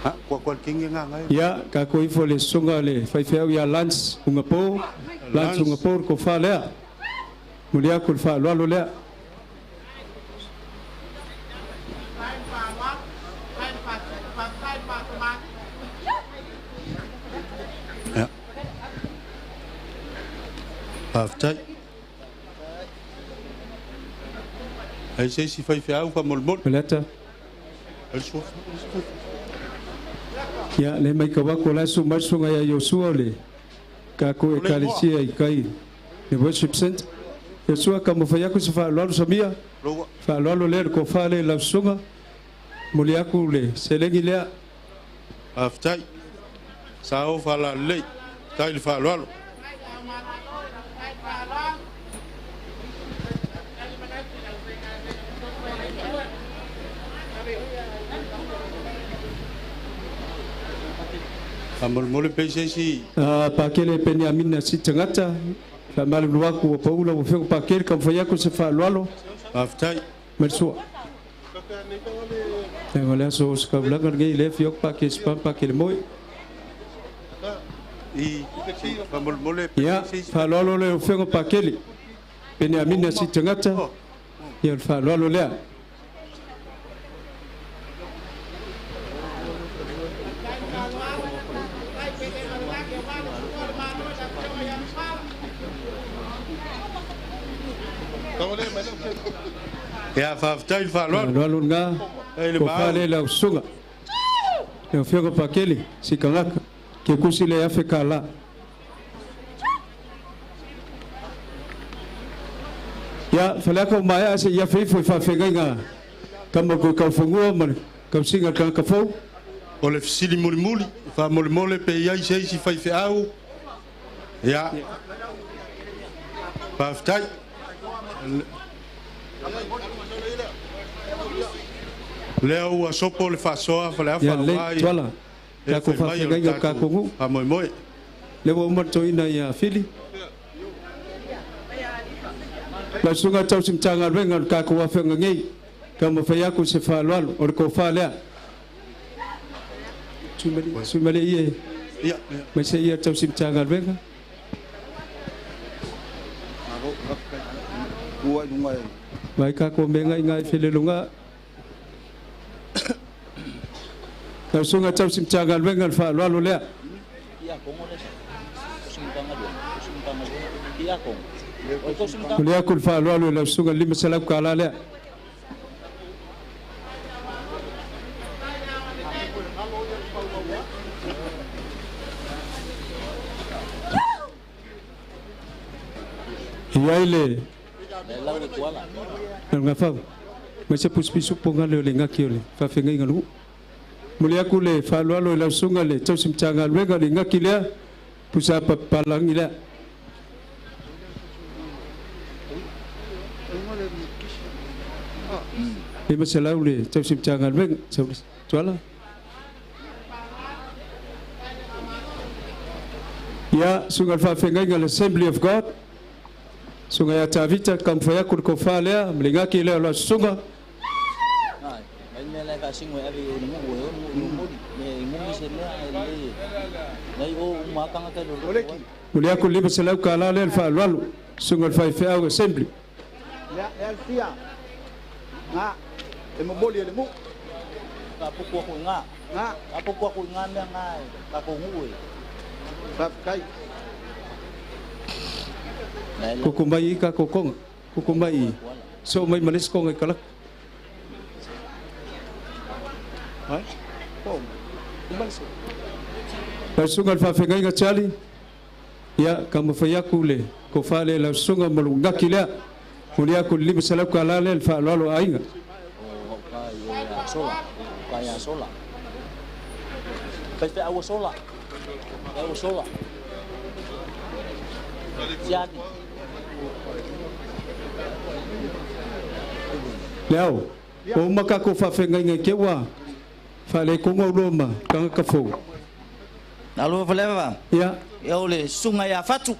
Ha, kua kua kingi ngā ngai. Ia, tatou ifo le susuga le faifeau ia Lance Ugapo, Lance Ugapo le tofa lea. Momoli aku le faaaloalo lea. Ia. Faafetai. Ai se isi faifeau faamolemole. Faleata. Ai le suafa. Ia, le mai kawako la su mai susuga ia Iosua o le takou Ekalesia i kai le worship center. Iosua ka mafai aku se faaaloalo samia. Faaaloalo lea le kofa lea i lau susuga. Momoli aku le seleni lea. Faafetai. Sa o faalalelei. Faafetai i le faaaloalo. Faamolemole pe i se isi. Pakele Peniamina Sitagata, faamalulu aku ua pau lau afioga Pakele, taumafai aku se faaaloalo. Faafetai. Ma le sua. Leaga o le aso osikaulaga lenei lea e afio atu Pakele Spam Pakele Moe. I faamolemole pe Ia, i se isi. Faaaloalo lau afioga Pakele Peniamina Sitagata, ia o le faaaloalo lea. Ia, faafetai i le faaaloalo. Faaaloalo lena, Faafetai i le tofa maau. lea i lau susuga. Lau afioga Pakele Sikalaka, ke kusi le afe kala. Ia, faleaka o maea se ia feifo i faafeagaiga tama ko kaufanua ma le tausiga o le tagata fou. O le fesili mulimuli, faamolemole pe i ai se isi faifeau. Ia, faafetai. Lea ua sopo le faasoa Faleafa Ia lelei, aua i Tuala, e tatou fai mai o le faafeagaiga o le tatou tatou nuu. faamoemoe. Lea ua uma le toeaina ia Fili. Lau Susuga Tausi Matagaluega o le tatou afioaga nei, taumafai atu se faaaloalo, o le tofa lea. Sui Malie ia e Ia, ia. mai se ia Tausi Matagaluega. Vai kako me ngai ngai felelunga. Lau Susuga Tausi Matagaluega le faaaloalo lea. Momoli atu le faaaloalo i lau susuga le 500 tala lea. I ai le Gafau, mai se pusipisu po gale o le gaki o le faafeagaiga o le nuu. Momoli atu le faaaloalo i lau susuga le tausi Matagaluega le gaki lea, pusa papalagi lea. 500 le tausi Matagaluega, Tuala. Ia, susuga i le faafeagaiga le Assembly of God, susuga ia Tavita, taumafai atu le tofa lea ma le gaki lea o lau susuga. Momoli atu le 500 tala lea le faaaloalo, susuga i le faifeau Assembly. Koko mai i ka kokonga. Koko mai i. So mai ma le isi konga i kalaka. Lau susuga i le faafeagaiga Charlie, ia, taumafai atu le tofa lea i lau susuga ma lou gaki lea. Momoli atu le 500 tala lea i le faaaloalo a aiga. Le ao, ua uma tatou faafeagaiga i te ua faalekoga uloa ma tagata fou. Alo Faleava. Ia. Ia o le susuga ia Fatu.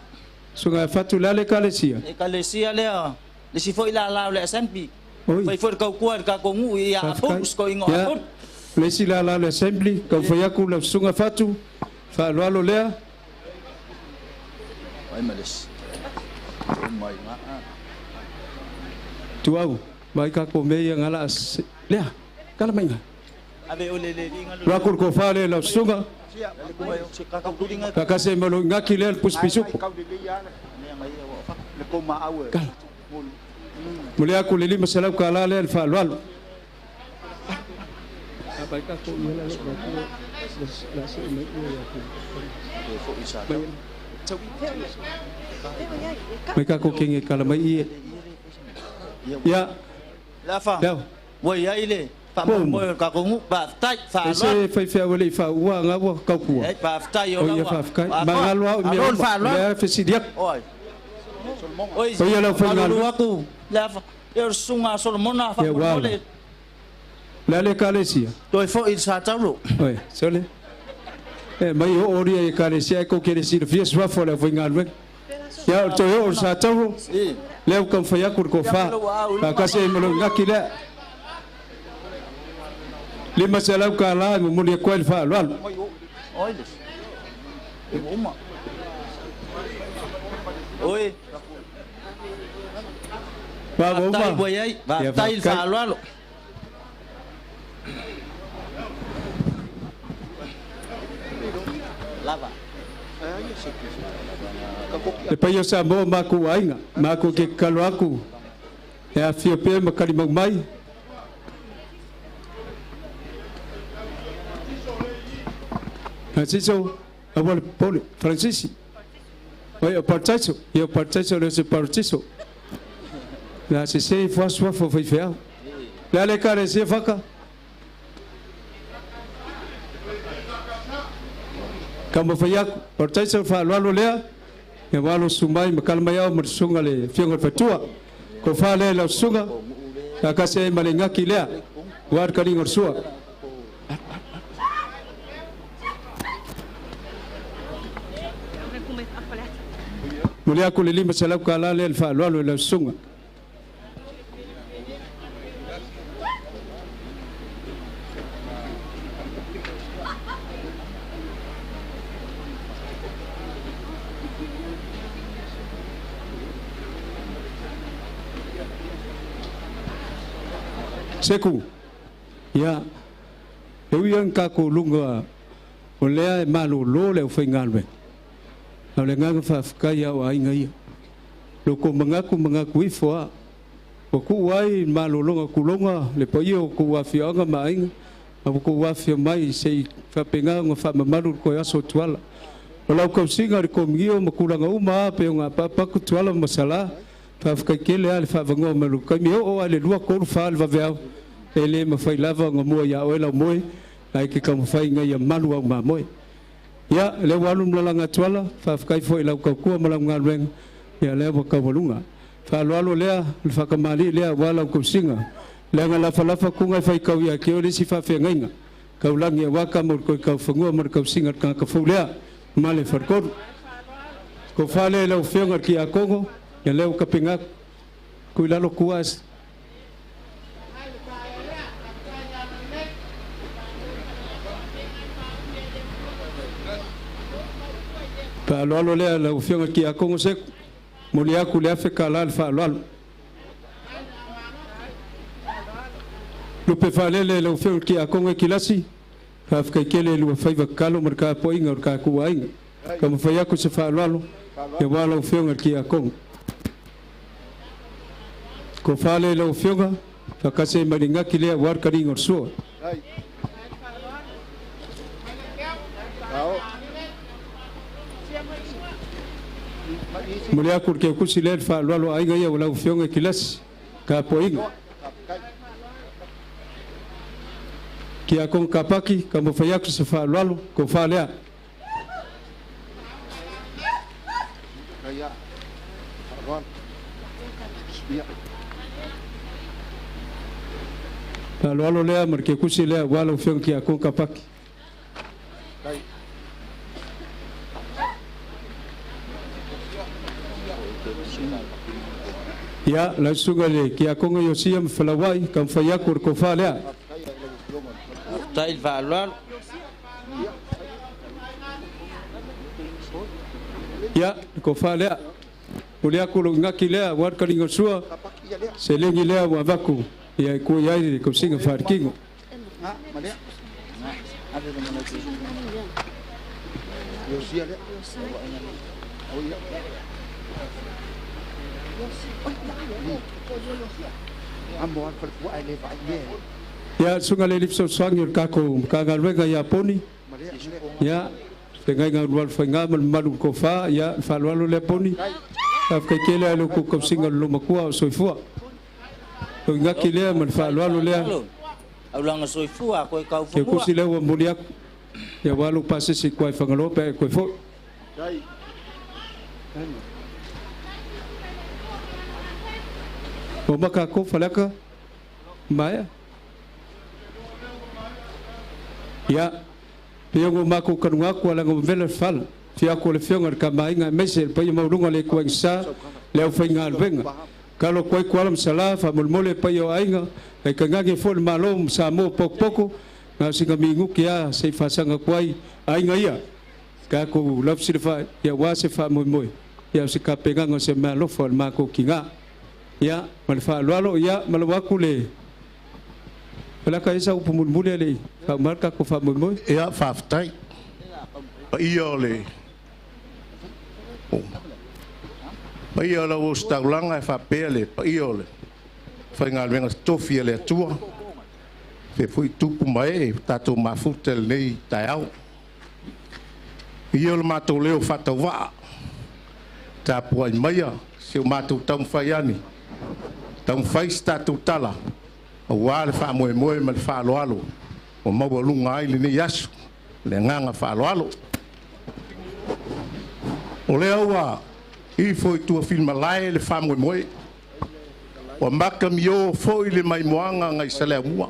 Susuga ia Fatu le a le ekalesia? Ekalesia lea, le isi foi lala o le Assembly. Oi. Fai foi le tautua i le tatou nuu ia Faafetai. Apolus ko ingoa Ia. Apolus. O le isi lala o le Assembly, taumafai atu lau susuga Fatu, faaaloalo lea. Ai ma le isi. Oh my nga. Tuau, mai ka ko me ia ngala lea, kala mai nga. Rakul ko fale lau susuga. Fakase ma lo ngaki lea le pusipisupo. Kala. Muli aku le 500 kalā lea le faaaloalo. Mai kako kenge kala mai ie. Ia. Lafa. Leo. Ua i ai le faamoemoe o le tatou nuu. Faafetai, E faaaloalo. se faifeau e le i faaua gaua kaukua. Ei, faafetai o O la ia ua. faafetai. Atoa. Magalo au i mea Alo le uma. faaaloalo. Lea fesili atu. Oi. Oi, O ia lau faigaluega. malulu atu le afa. Ia o le susuga a Solomona Ia, ua faamolemole. ala. Le a le ekalesia? Toe foi i le Satauro. Oi, sole. E mai o oria i ekalesia e ko ke le silafia suafa o le aufaigaluega. Ia o le toe oo o le Satauro, lea ua taumafai atu le tofa. Faatasi ai ma lou igaki lea. 500 tala e momoli atu ai le faaaloalo. Oi le. Uma. Oi. Vava uma. Faafetai ua i ai. Ia Faafetai le faafetai. faaaloalo. Lava. Le paia o Samoa ma makou aiga, makou te tatalo atu e afifio pea ma talimau mai. Francisco, aua le popole. Francisi. Oi, o Partaiso. Ia o Partaiso le o se Paratiso. Le a sese ifo a suafa o faifeau. Le a le ekalesia faka. Taumafai atu. Partaiso le faaaloalo lea. Ia ua alo susu mai ma kala mai au ma le susuga le Afioga i le Faletua. Tofa lea i lau susuga. Faatasi ai ma le igaki lea. Ua le taliga o le sua. Momoli atu le 500 tala lea i le faaaloalo i lau susuga. Seku, ia, e ui lava ina tatou luga o lea e malolo le aufaigaluega, a o le agaga faafetai lava o aiga ia. Lo kou manatu manatu ifo lava, ua tuu ai le malologa tuloga le paia o tou afioaga ma aiga, a ua tou afifio mai se i faapena ona faamamalu le toe aso o Tuala. O lau tausiga i le komunio ma tulaga uma lava pei ona apaapa atu Tuala ma Sala, faafetai tele lava le faavanoa mai o lou taimi. E oo lava i le 2, 3, 4 le vaveao, e le mafai lava ona mua ia oe lau moe, ae ke taumafai ina ia malu au mamoe. Ia, lea ua alu le malalaga a Tuala, faafetai foi i lau tautua ma lau galuega, ia lea ua taualuga. Faaaloalo lea, o le faakamalii lea aua lau tausiga. Leaga lafalafa tuga e faitau ia te oe le isi faafeagaiga taulagi aua tama o le Toetaufanua ma le tausiga a le tagata fou lea ma le faletolu. Tofa lea i lau Afioga i le Tiakono, ia lea ua tapena atu. Tuu i lalo tua ae. Faaaloalo lea lau Afioga i le Tiakono Seku, momoli atu le $1000 le faaaloalo. Lupe faalele lau Afioga i le Tiakono e Kilasi, faafetai tele i lua faiva tatalo ma le tapuaiga o le tatou aiga. Taumafai atu se faaaloalo aua lau Afioga i le Tiakono. Tofa lea i lau Afioga, faatasi ai ma le gati lea aua le taliga o le sua. Momoli atu le teukusi lea i le faaaloalo a aiga ia ua lau Afioga i Kilasi, tapuaiga. Tiakono Kapaki, taumafai atu se faaaloalo, tofa lea. Faaaloalo lea ma le kekusi lea aua lau Afioga Tiakono Kapaki. Ia, lau Susuga i le Tiakono Iosia ma Felauai, taumafai atu o le tofa lea. Faafetai i le faaaloalo. Ia, le tofa lea. Momoli atu lou igaki lea aua le taliga o le sua. Seleni lea ua avaku ia e kui ai le kausiga faaletino. Ia suga le lifesoasoani o le takou Matagaluega ia Poni, ia fegaiga ulualu faiga ma le mamalu tofa, ia le faaaloalo lea Poni. Faafetai tele i lo outou tausiga o le loomatua o soifua. Toginati lea ma le faaaloalo lea. Aulaga soifua koe Ke kaufamua. Kusi lea ua momoli atu. Ia aua lou pasese i tua i Fagaloa pe a e toe foi. Ua maka ko Faleata maea. Ia, pei ona matou talanoa atu a leaga ua vela le fala. Afio atu o le Afioga i le Tama a Aiga aemaise le paia maualuga o le ituaiga le aufaigaluega. Tatalo atu ai Tuala ma Sala faamolemole le paia o aiga, ae tainane foi le Malo ma Samoa potopoto, na o sina minute lava se i faasaga atu ai aiga ia, tatou laufesilafai aua se faamoemoe, ia o se tapenaga o se meaalofa o le matou tina. Ia, ma le faaaloalo, ia ma lau atu le Faleata, i ai sau upu mulimuli ae le i faauma le tatou faamoemoe. Ia, faafetai. Paia o le paia o lau ositaulaga e faapea le paia o le faigaluega totofi a le Atua, faapea foi tupu ma ee ua tatou mafuta i lenei taeao. Ia o le matou leo faatauvaa, tapuai maia si o matou taumafai ane, taumafai se tatou tala aua le faamoemoe ma le faaaloalo ua maualuga ai lenei aso. Le agaga faaaloalo. O lea ua ifo i tuafilimalae le faamoemoe, ua matamio foi le maimoaga nai Saleaaumua.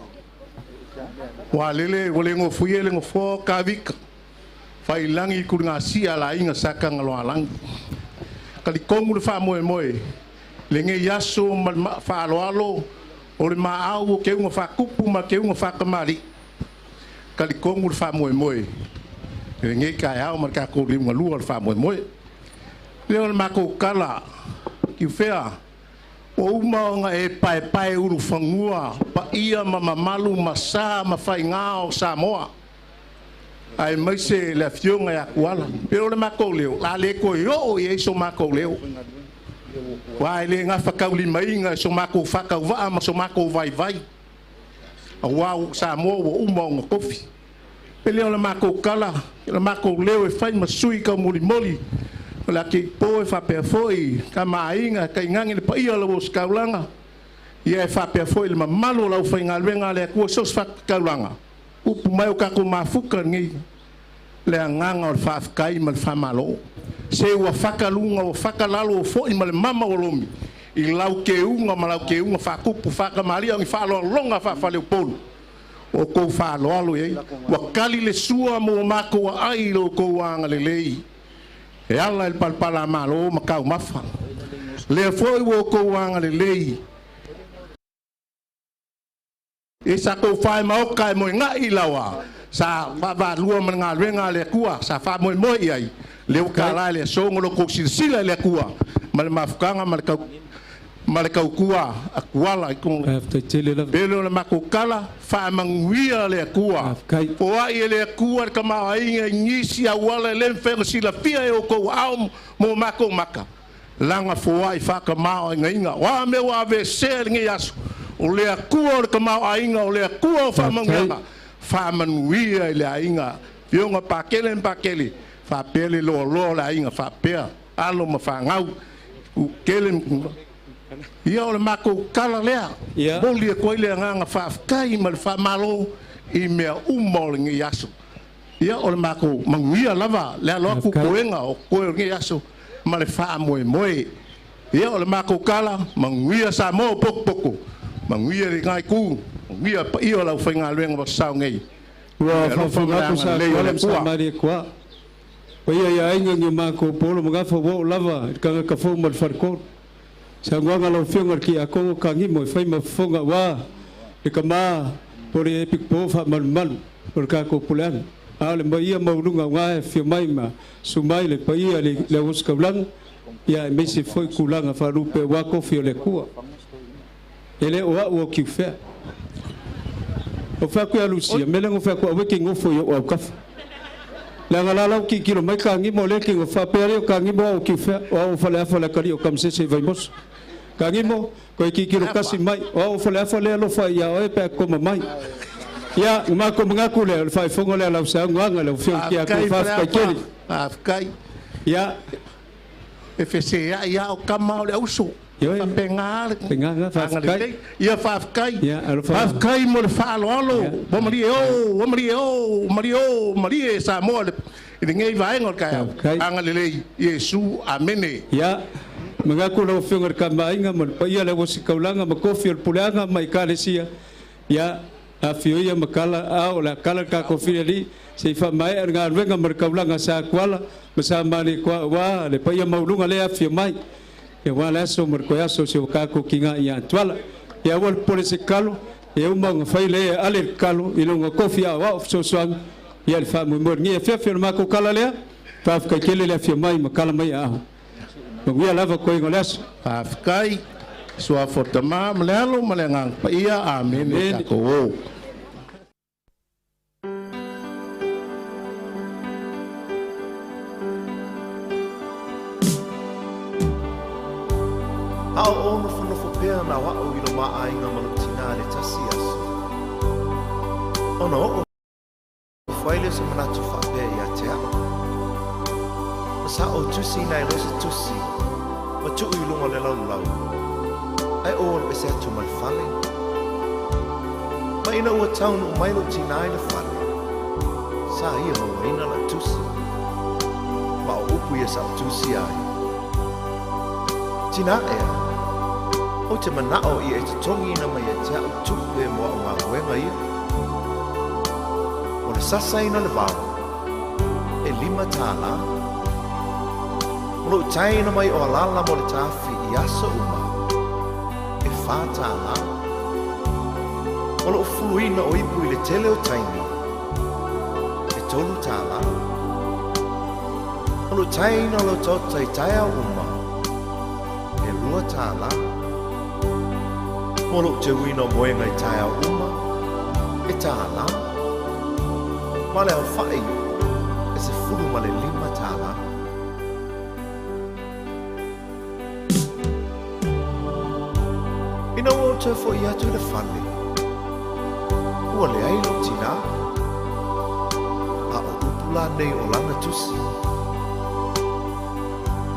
Ua lele ua le nofoia le nofoa o Kavika, faiilagi le tuligasia a le Aiga Sa Tagaloaalagi. Talitonu le faamoemoe lenei aso ma le faaaloalo o le maau o keuga faatupu ma keuga faatamalii. Talitonu le faamoemoe i lenei taeao ma le tatou liugalua o le faamoemoe. Lea o le matou tala, Tiufea, ua uma ona e paepaeulufanua paia ma mamalu ma sa ma faiga o Samoa, aemaise le afioga ia Tuala. Pei o le matou leo, o le a le toe oo i ai so matou leo, aua e le gafataulimaina e so matou faatauvaa ma so matou vaivai, aua o Samoa ua uma ona tofi. E le o le matou tala, o le matou leo e fai ma sui taumolimoli o le ateipo e faapea foi Tama a Aiga, tainane le paia o lau ositaulaga, ia e faapea foi le mamalu o le aufaigaluega a le Atua i so o se fatafaitaulaga, upu mai o tatou mafuta lenei, le agaga o le faafetai ma le faamalo. Se ua fata luga ua fata lalo, ua foi ma le mama ua lomi i lau keuga ma lau keuga faatupu faakamalia o ni faaaloaloga faafaleupolu o kou faaaloalo i ai. Ua tali le sua mo matou aai i lo outou agalelei e ala i le palapalamalo ma taumafa. Lea foi ua outou agalelei e sa tou faemaoka e moega'i laoa sa vaavaalua ma le galuega a le Atua sa faamoemoe i ai lea ua tala i le aso ma lo outou silasila i le Atua ma le mafutaga ma le tau ma le tautua a Tuala i Faafetai tele lava. Pele o le matou tala, faamanuia le Atua. Foai e le Atua le tamaoaiga i nisi auala e le mafai ona silafia e outou aao mo matou maka. Laga foai faatamaoaigaina. O a mea ua aveesea i lenei aso, o le Atua o le tamaoaiga, o le Atua o faamanuiaga, faamanuia i le aiga. Afioga Pakele ma Pakele, faapea le loaloa o le aiga, faapea alo ma fanau, Ukele ma ia o le matou tala lea. Momoli atu ai le agaga faafetai ma le faamalo i mea uma o lenei aso. Ia o le matou manuia lava le alo atu toega o totoe o lenei aso ma le faamoemoe. Ia o le matou tala, manuia Samoa o potopoto, manuia lena itu, manuia paia o le aufaigaluega ua sasao nei. Ua Le alofa ma faafofoga le atu sa agalelei o le Tuala ma Atua. Samalietoa. Paia ia aiga ni o matou polo ma gafa ua oo lava i le tagata fou ma le faletolu. Saunoaga a lau Afioga i le Tiakono Tagimo e fai ma fofoga aua le tama o le epikopo faamalumalu o le tatou puleaga. A o le paia maualuga aua e afio mai ma susu mai le paia i le auositaulaga, ia aemaise foi tulaga faalupe aua tofi o le Atua. E le o a'u o kiufea. O fai atu ia Lusia, mea lea na ou fai atu aua e te nofo i o'u autafa. Leaga la la ua tilotilo mai Tagimo lea e te nofo faapea alii o Tagimo au o Kiufea, o au o Faleafa le atalii o Tamasese i Vaimoso. Tagimo, toe tilotilo tasi mai, o au o Faleafa lea e alofa ia oe pe a e koma mai. Ia, na matou manatu lea, o le faaifoga lea o lau saunoaga i lau Afioga Tiakono, Faafetai faafetai Faleafa, tele. faafetai. Ia, E feseai lava o tama o le auso. Ioe. Faapena le Faapena lena, faafetai. agalelei. Ia faafetai. Ia, alofa. Faafetai mo le faaaloalo. Ia. Ua malie o, ua malie o, malie o, malie Samoa i lenei vaega o le taeao. Faafetai. Agalelei Iesu. Amene. Ia, manatu lau Afioga i le Tamaaiga ma le paia o le auositaulaga ma tofi o le puleaga ma Ekalesia, ia, afio ia ma tala, a o le a tala le tatou filialii se i faamaea le galuega ma le taulaga a Sa Tuala ma Sa Malietoa aua le paia maualuga lea e afio mai, aua le aso ma le toe aso o si o tatou tiga ia Tuala. Ia aua le popole se kalo, e uma ona fai le e ale le kalo i lona tofi aoao fesoasoani ia le faamoemoe i lenei afiafi. O le matou tala lea, faafetai tele le afio mai ma tala mai aao. Manuia lava toega o le aso. Faafetai. Suafa o le Tama ma le Alo ma le Agaga Paia. Amene. Amene. Tatou o. A o ou nofonofo pea na o a'u i lo mā aiga ma lou tinā i le tasi aso, ona oo ifo ai lea o se manatu faapea ia te a'u, Ma sa ou tusiina ai loa se tusi ma tuu i luga o le laulau, ae ou alu ese atu ma le fale. Ma ina ua taunuu mai lou tinā i le fale, sa ia mauaina la'u tusi. Ma o upu ia sa ou tusia ai, Tinā ea, ou te mana'o ia e totogiina mai ia te a'u tupe mo a'u galuega ia. O le sasaina o le vao, e $5. O lou taina mai o alala mo le tafi i aso uma, e $4. O lou fuluina o ipu i le tele o taimi, e $3. O lou taina o le otaota i taeao uma, e $2. Mo lou teuina o moega i taeao uma, e $1. Ma le aofa'i e $15. Ina ua ou toe fo'i atu i le fale, ua leai lou tinā. A o upu la nei o lana tusi,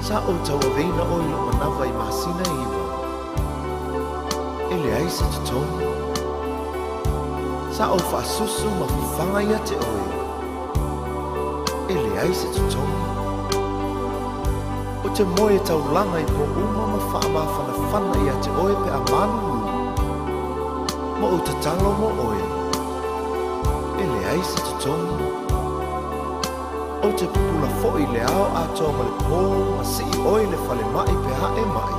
Sa ou tauaveina oe i lou manava i masina e iwa, e leai se totogi. Sa ou faasusu ma fafaga ia te oe, e leai se totogi. Ou te moe taulaga i po uma ma faamafanafana ia te oe pe a malulu, ma ou tatalo mo oe, e leai se totogi. Ou te pupula foi i le ao atoa ma le po ma sii oe i le falemai pe a e ma'i,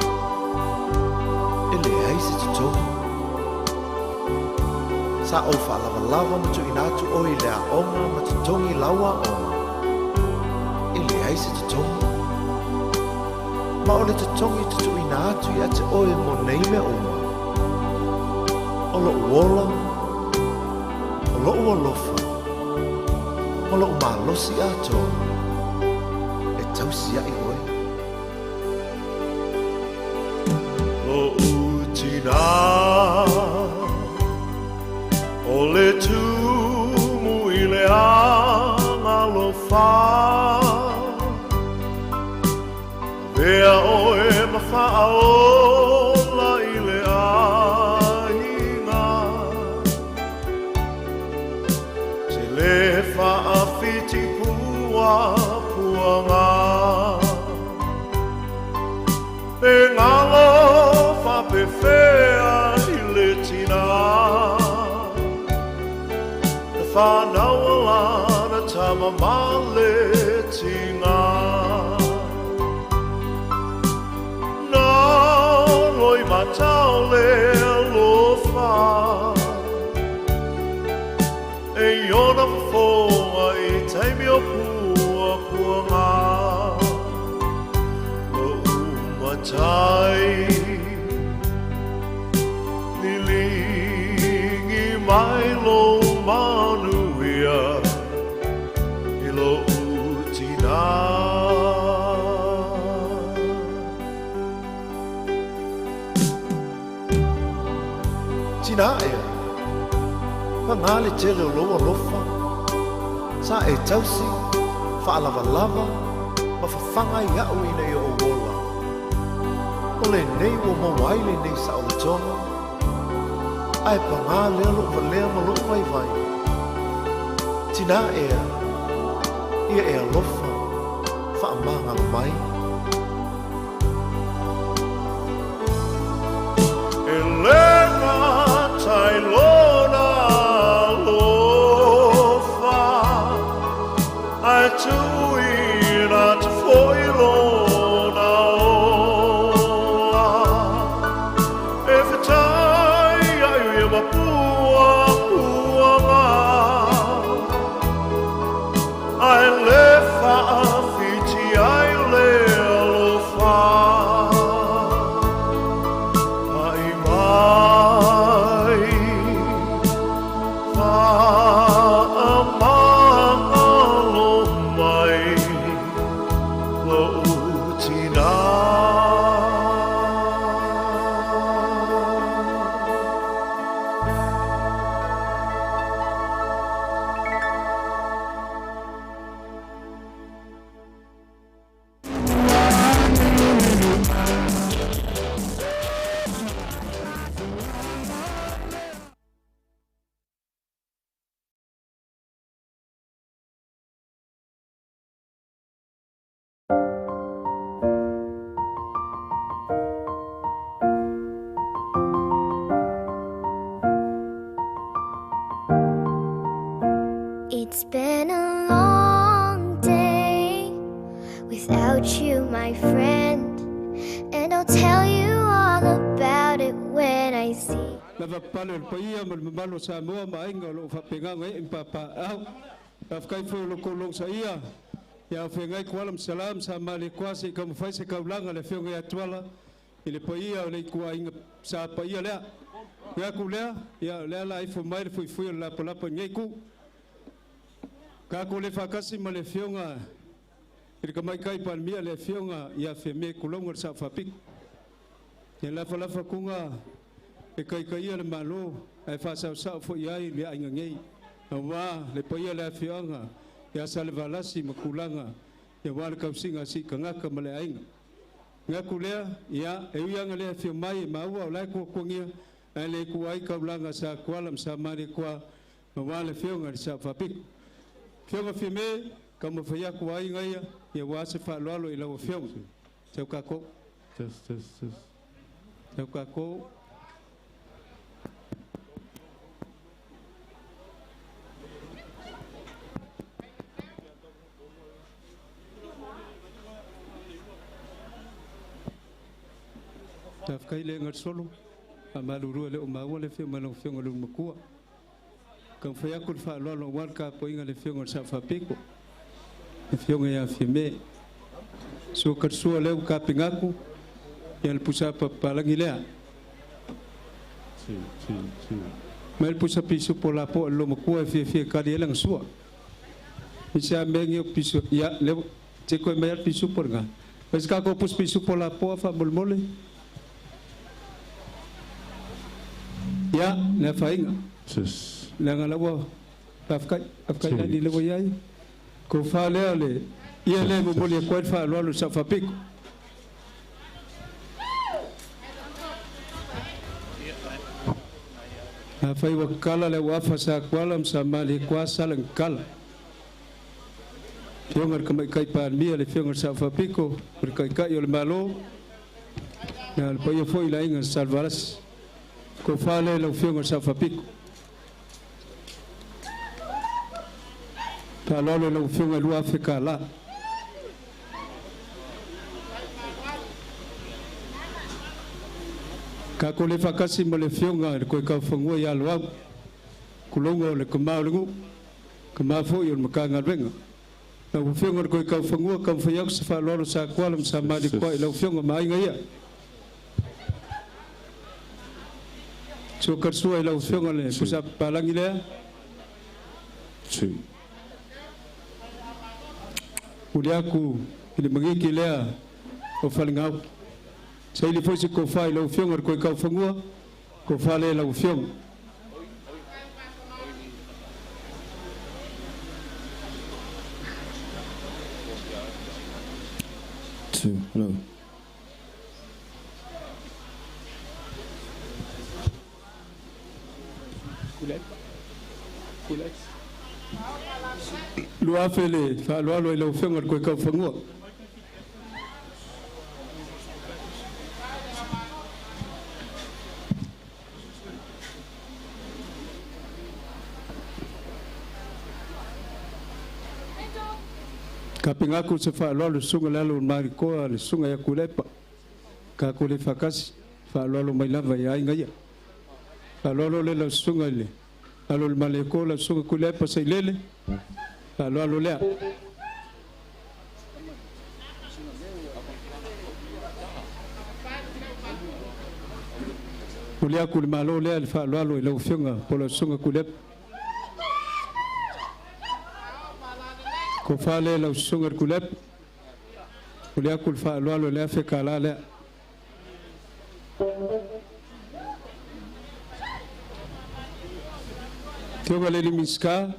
e leai se totogi. Sa ou faalavalava ma tuuina atu oe i le aoga ma totogi lau aoga, e leai se totogi. Ma o le totogi e tutuuina atu ia te oe mo nei mea uma, o lo'u ola, o lo'u alofa, ma lo'u malosi atoa e tausia'i oe. Lo'u tinā, o le tumu i le agalofa, Avea oe ma faaola i le aiga, Te le faafiti puapuaga, Pe galo faapefea i le tinā, Na fanau lana tama ma le tiga. Na loimatau le alofa, E i ona fofoga i taimi o puapuaga. Lo'u matai. tinā. Tinā ea, pagā le tele o lou alofa, sa e tausi, faalavalava, ma fafaga ai a'u ina ia ou ola. O lenei ua maua ai lenei saolotoga, ae pagā lea lo'u valea ma lo'u vaivai. Tinā ea, ia e alofa, faamagalo mai. E le gata i lona alofa, ae tuuina atu foi lona ola. E fetai ai ia ma puapuaga, ae le faafiti ai o le alofa. Pai mai, faamagalo mai, lo'u tinā. It's been a long day without you, my friend. And I'll tell you all about it when I see. Lava pale o le paia ma le mamalu o Samoa ma aiga o loo faapegaga ee ma papaaao. Faafetai foi o lo outou logosaia ia feagai Kuala ma Salam sa male koa se i taumafai se taulaga le afioga ia Tuala i le paia o le ituaiga sa paia lea. Ia aku lea, ia o lea la ifo mai le fuifui o le lapalapa i lenei itu. Tatou le faatasi ma le afioga i le Tamaitai Palemia le afioga ia Fiame Kulauga le Sao Faapito. Ia lafalafa tuga e taitaia le Malo ae faasaosao foi ai le aiga nei. Aua le paia le afioaga ia Salevalasi ma tulaga aua le tausiga a siitagata ma le aiga. Manatu lea, ia, e ui lava ina le afio mai e maua o la e tuatuagia, ae le tuua ai taulaga sa Tuala ma sa Malietoa aua le afioga i le Sao Faapito. Afioga Fiame, taumafai atu aiga ia, ia aua se faaaloalo i lau afioga. Sau tatou. Test, test, test. Sau tatou. Faafetai le gasolo, faamalulu e le o maua le afio mai lau Afioga i le Ulumatua. Taumafai atu le faaaloalo aua le tapuaiga a le Afioga i le Sao Faapito, le Afioga ia Fiame. Sua katusua lea ua tapena atu, ia le pusa papalagi lea. Mai le pusa pisupo lapoa i le lomatua e fiafia e kali ai lana sua. I se a mea ni o piso, ia, lea ua, se koe mai a le pisupo lena. Mai se tatou pusa pisupo lapoa faamolemole. Ia, le afaina. Leaga la ua faafetai, faafetai lani lea ua i ai. Tofa lea le ia lea e momoli atu ai le faaaloalo i le Sao Faapito. Afai ua kala le auafa sa Kuala ma sa Malietoa sala ina kala. Afioga i le Tamaitai Palemia, le Afioga i le Sao Faapito, o le Taitai o le Malo, ia le paia foi i le aiga Salevalasi. Tofa lea i lau Afioga i le Sao Faapito. Faaaloalo i lau Afioga i $2,000. Tatou le faatasi ma le Afioga i le Koekaufanua ia Loau, tulouna o le tama o le nuu, tama foi o le Matagaluega. Lau Afioga i le Koekaufanua, taumafai atu se faaaloalo sa Tuala ma sa Malietoa i lau Afioga ma aiga ia. Sua sua i lau Afioga le pusa papalagi lea. Two. Uliaku i le magiki lea o Falegau. Saili foi se kofa i lau afioga i le Koekaufanua, kofa lea i lau afioga. Two, hello. 2000 le faaaloalo i lau afioga i le Koekaufanua. Kapengaku se faaaloalo susuga le alo o le Marikoa le susuga ia Tuilaepa. Kako le faakasi faaaloalo mai lava i aiga ia. Faaaloalo le lau susuga i le alo o le Maleko lau susuga Tuilaepa Sailele. Faaaloalo lea. Momoli atu le malo lea le faaaloalo i lau afioga po o lau susuga Tuilaepa. Kofa lea lau susuga i le Tuilaepa. Momoli atu le faaaloalo i le $1,000 lea. Afioga i le Minisita,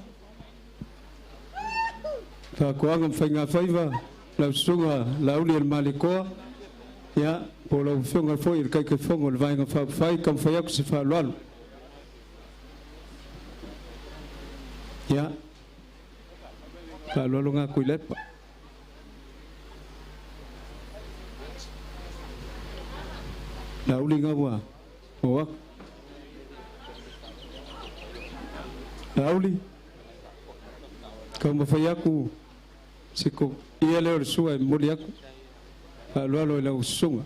Faatoaga ma Faiga Faiva, lau susuga Laaulialemalietoa, ia, po o lau afioga foi i le Taitaifono o le Vaega Faaupufai, taumafai atu se faaaloalo. Ia, faaaloalo na Tuilaepa. Laauli na ua oo atu. Laauli, taumafai atu se ia lea o le sua e momoli atu faaaloalo i lau susuga.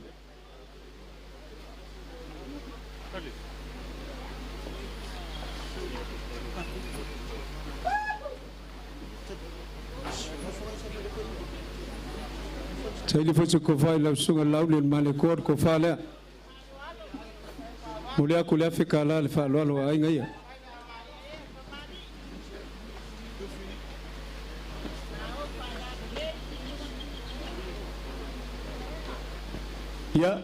Saili foi se kofa i lau susuga Laaulialemalietoa le kofa lea. Momoli atu le $1,000 le faaaloalo a aiga ia. Ia,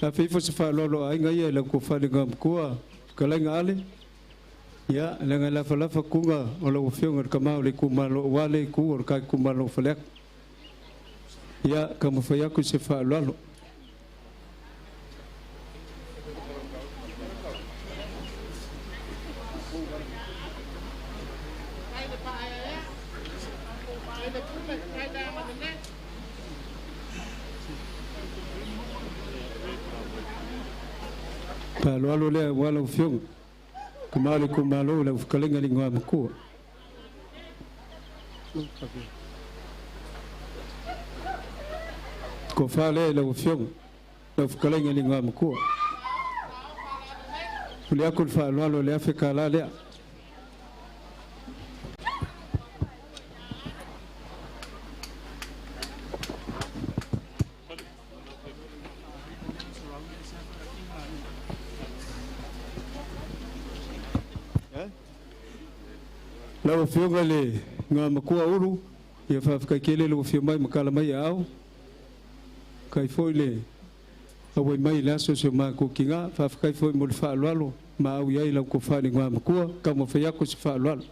afe ifo se faaaloalo a aiga ia i lau tofa i le Igoamatua, fetalaiga Ale. Ia, leaga e lafalafa tuga o lau afioga i le tama o le itumalo aua le itu o le ta itumalo o Faleata. Ia, taumafai atu i se faaaloalo. Faaaloalo lea aua lau afioga, tama o le itumalo i lau fetalaiga i le Igoamatua. Tofa lea i lau afioga, lau fetalaiga i le Igoamatua. Momoli atu le faaaloalo i le $1,000 lea. Lau afioga i le Igoamatua Ulu, ia faafetai tele lou afio mai ma tala mai aao. Faafetai foi le auai mai i le aso o si o matou tina. Faafetai foi mo le faaaloalo ma au i ai lau tofa i le Igoamatua. Taumafai atu se faaaloalo.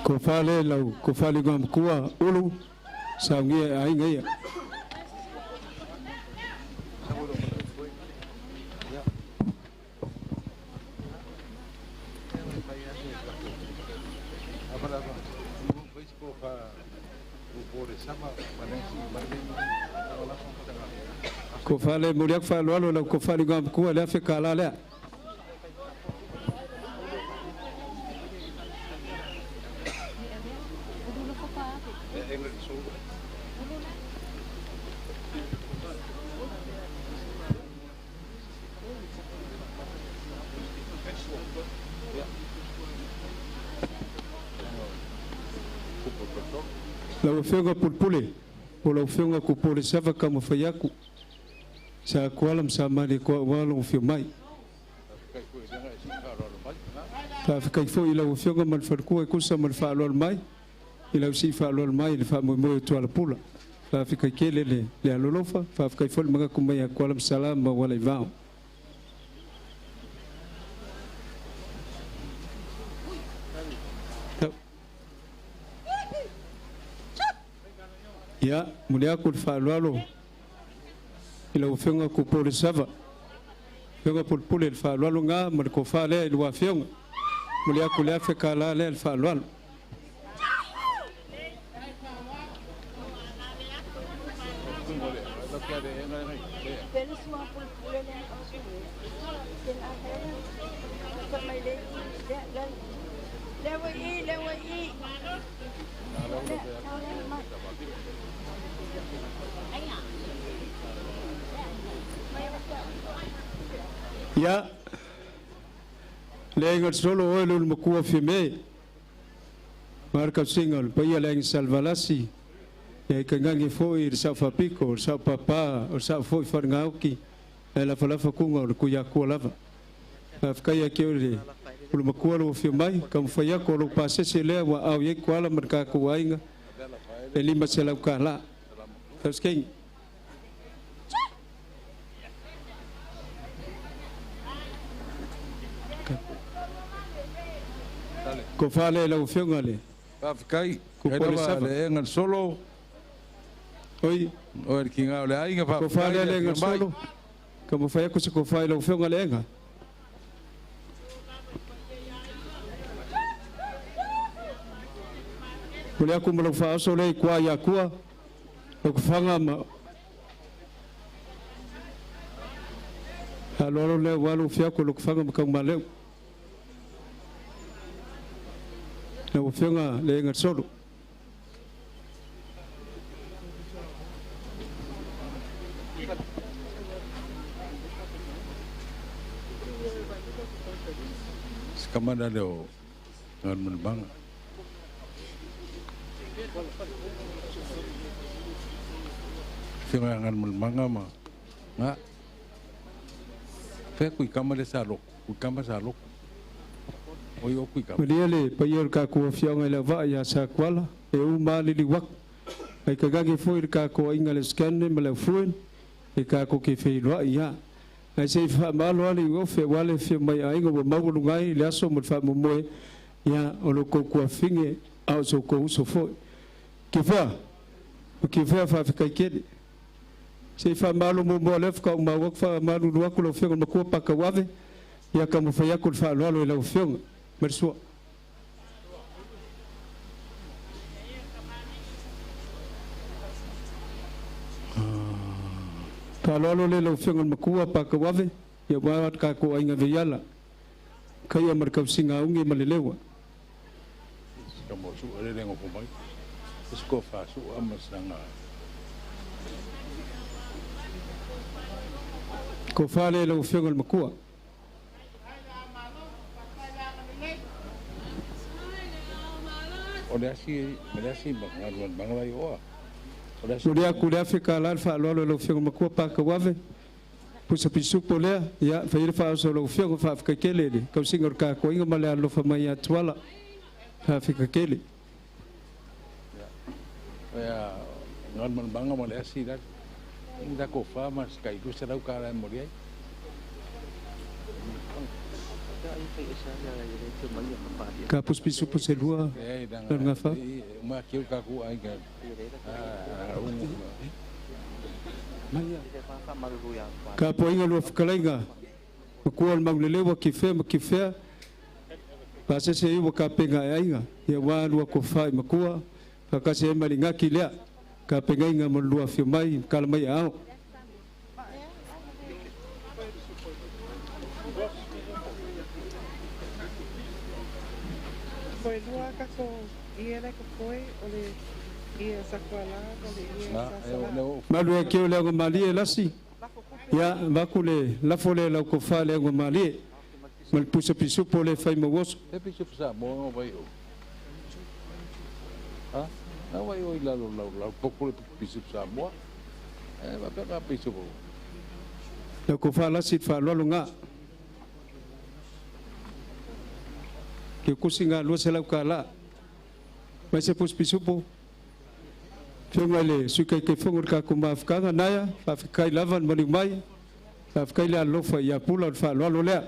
Tofa lea i lau tofa i le Igoamatua Ulu, saunia e aiga ia. Tofa lea e momoli atu faaaloalo i lau tofa i le Igoamatua i le $1,000 lea. Lau afioga Pulepule, po o lau afioga Kupolesava, taumafai atu Sa Kuala ma sa mali koa ua lou afio mai. Faafetai foi i lau Afioga ma le faletua e tusa ma le faaaloalo mai i lau sii faaaloalo mai i le faamoemoe o Tualapula. Faafetai tele le le alolofa, faafetai foi le manatu mai ia Kuala ma Sala ma Ualaivao. Ia, momoli atu le faaaloalo i lau Afioga Kupole Sava. Afioga Pulepule le faaaloalo lena ma le tofa lea i lua afioga. Momoli atu le $1,000 lea le faaaloalo. Ia, le aiga solo oe le ulumakua Fiame. Marka singa o le paia le aiga Salvalasi. Ia i kagage foi i le sao faapiko, o le sao papa, o le sao foi falegauki, ae lafalafa kuga o le Tuiatua lava. Faafetai ia te oe le ulumakua lou afio mai, taumafai atu o lou pasese lea ua aao i ai Tuala ma le tatou aiga e $500. Tausikei. Tofa lea i lau Afioga le Faafetai. Kai Kupole lava Sava. le ega le solo. Oi. O le kinga o le aiga Tofa faafetai lea le le ega afio mai. solo. Taumafai atu se tofa i lau Afioga le ega. Momoli atu ma lau faaoso lea i tua i Atua, Lotofaga ma faaaloalo lea ua alu fiako Lotofaga ma Taumaleu. Lau Afioga le ega solo. Sikamana le o Ngalmanbanga. Fionga Ngalmanbanga ma nga fe kui kama le sa loko, kui kama sa loko. O yo kui kama. Malia le paia o le kakou afioaga i le auvaa ia Sakuala, e uma liliuaku. Ai kagage foi le kakou aiga le Scanlon ma le Aufuen, e kakou ke feiloai ia. Ae se i faamalo ale i ofe ua le afio mai aiga ua maualuga ai le aso ma le faamoemoe ia o lo kou tuafine a o so kou uso foi. Kefea, o kefea faafetai tele. Se i faamalo muamua lea faatoa ou maua atu faamalulu atu lau Afioga i le Matua Pakauave, ia taumafai atu le faaaloalo i lau Afioga. Ma le sua. Faaaloalo lea i lau Afioga i le Matua Pakauave, ia aua le tatou aiga veiala, taia ma le tausiga auni ma le leua. Kamo su le lengo fo mai. Sko fa su ama sanga. Tofa lea i lau Afioga i le Matua. O le asi, ma le asi ma Ngalmanbanga lai oa. O le asi. Momoli atu le $1,000 le faaaloalo i lau Afioga i le Matua Pakauave. Pusa pisupo lea, ia, fai ai le faaoso a lau Afioga, faafetai tele i le tausiga o le tatou aiga ma le alolofa mai ia Tuala. Faafetai tele. Ia, Ngalmanbanga ma le asi la. Inga ko fa ma skai lu sa lau kala mo ai. Ka pusa pisupo se lua, E danga. lau gafa. Ma kiu ka ku ai ga. Ah, ungu. Ka poaiga lua fetalaiga, matua o le mauleleu a kifea ma kifea, pasese ai ua tapena e aiga, ia aua lua tofa i matua, faatasi ai ma le gaki lea, tapenaiga mo le lua afio mai ma tala mai aao. Na, e o le o. Malu e keo le augomalie lasi, ia vaku le lafo lea i lau tofa le augomalie, ma le pusa pisupo le fai mauoso. E pisu sa mo vai o. Ha? Na vai o i lalo lau lau poko le pisu sa mo. E va pe ka pisu. Lau ko faalasi faaaloalo gā. Keukusi gā $200. Mai se pusi pisupo. Fioga i le Sui Taitaifono o le tatou mafutaga naia, faafetai lava le maliu mai, faafetai le alolofa ia Pula o le faaaloalo lea.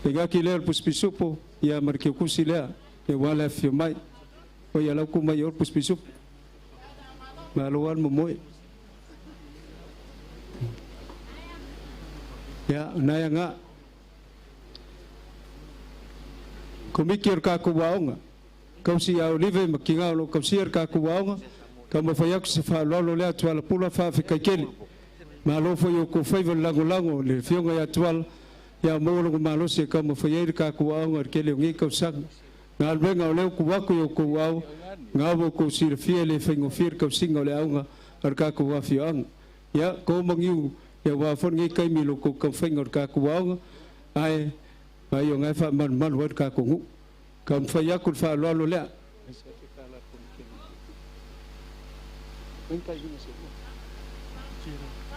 Le gaki lea o le pusi pisupo, ia ma le keukusi lea, ia ua le afifio mai. O ia lau ku mai o le pusi pisupo. Malo lava le momoe. Ia, naia gā. Komiti o le tatou aoga, kausi ia Olive ma tiga o loo tausia le tatou aoga, taumafai atu se faaaloalo lea Tuala Pula faafetai tele. Malo foi i outou faiva le lagolago i le afioga ia Tuala, ia maua lona malosi e taumafai ai le tatou aoga i le tele o nei tausaga. Galuega o lea ua tuu atu i outou aao, na ua outou silafia e le faigofie le tausiga o le aoga a le tatou afioaga. Ia, to magiu aua foi lenei taimi i lo outou taumafaiga o le tatou aoga, ae ai o lena e faamalumalu ai le tatou nuu. Taumafai atu le faaaloalo lea.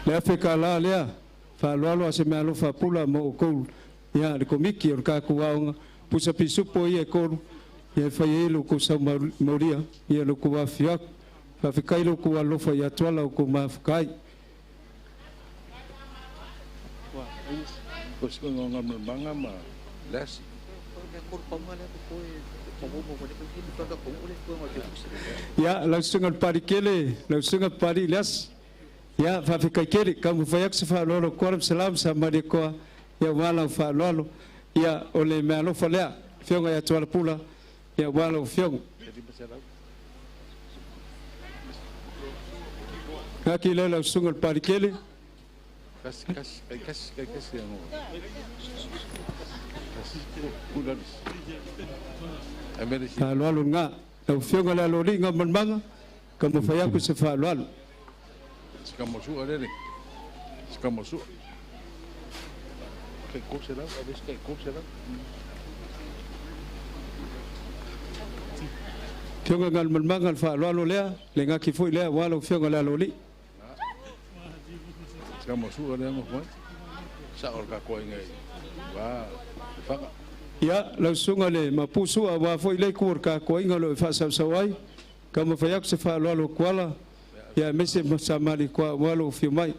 Le $1,000 lea, faaaloalo a se meaalofa a Pula mo outou, ia le komiti o le tatou aoga, pusa pisupo ia e tolu, ia e fai ai lo outou saumolia, ia lo outou afifio atu. Faafetai lo outou alolofa ia Tuala o outou mafuta ai. Ia, lau susuga i le Palikele, lau susuga Papalii Leasi, ia, faafetai tele. Taumafai atu se faaaloalo koa ma salam sa malie koa, ia aua lau faaaloalo. Ia, o le meaalofa lea, Afioga ia Tuala Pula, ia aua lau afioga. Gaki lea lau susuga i le Palikele. Faaaloalo lena. Lau Afioga i le Aloalii Galumalemana, taumafai atu se faaaloalo. Afioga Galumalemana le faaaloalo lea, le gati foi lea aua lau Afioga i le Aloalii. Ia, lau susuga i le Mapusu, aua foi lea itu o le tatou aiga o lo o e faasaosao ai, taumafai atu se faaaloalo Tuala, ia aemaise ma sa Malikoa aua lou afio mai.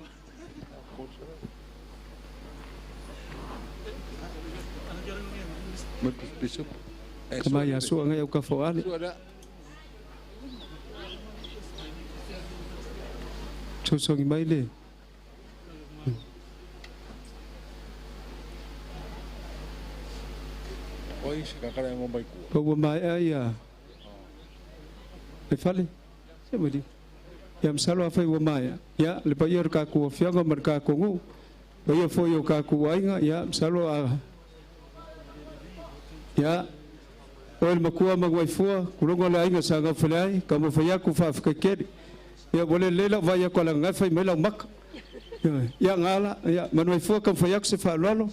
Tama ia sua ngai au ka foale. Sosogi mai le. Pa ua maea ia le fale. Se mali. Ia masalo afai ua maea. Ia le paia o le tatou afioaga ma le tatou nuu. Paia foi o tatou aiga. Ia masalo a ia oe le matua ma Uaifua, kuloga le aiga sa gaufale ai, taumafai atu faafetai tele. Ia ua le lelei lau vaai atu a lagaga fai mai lau maka. Ia gala, ia Manuaifua taumafai atu se faaaloalo.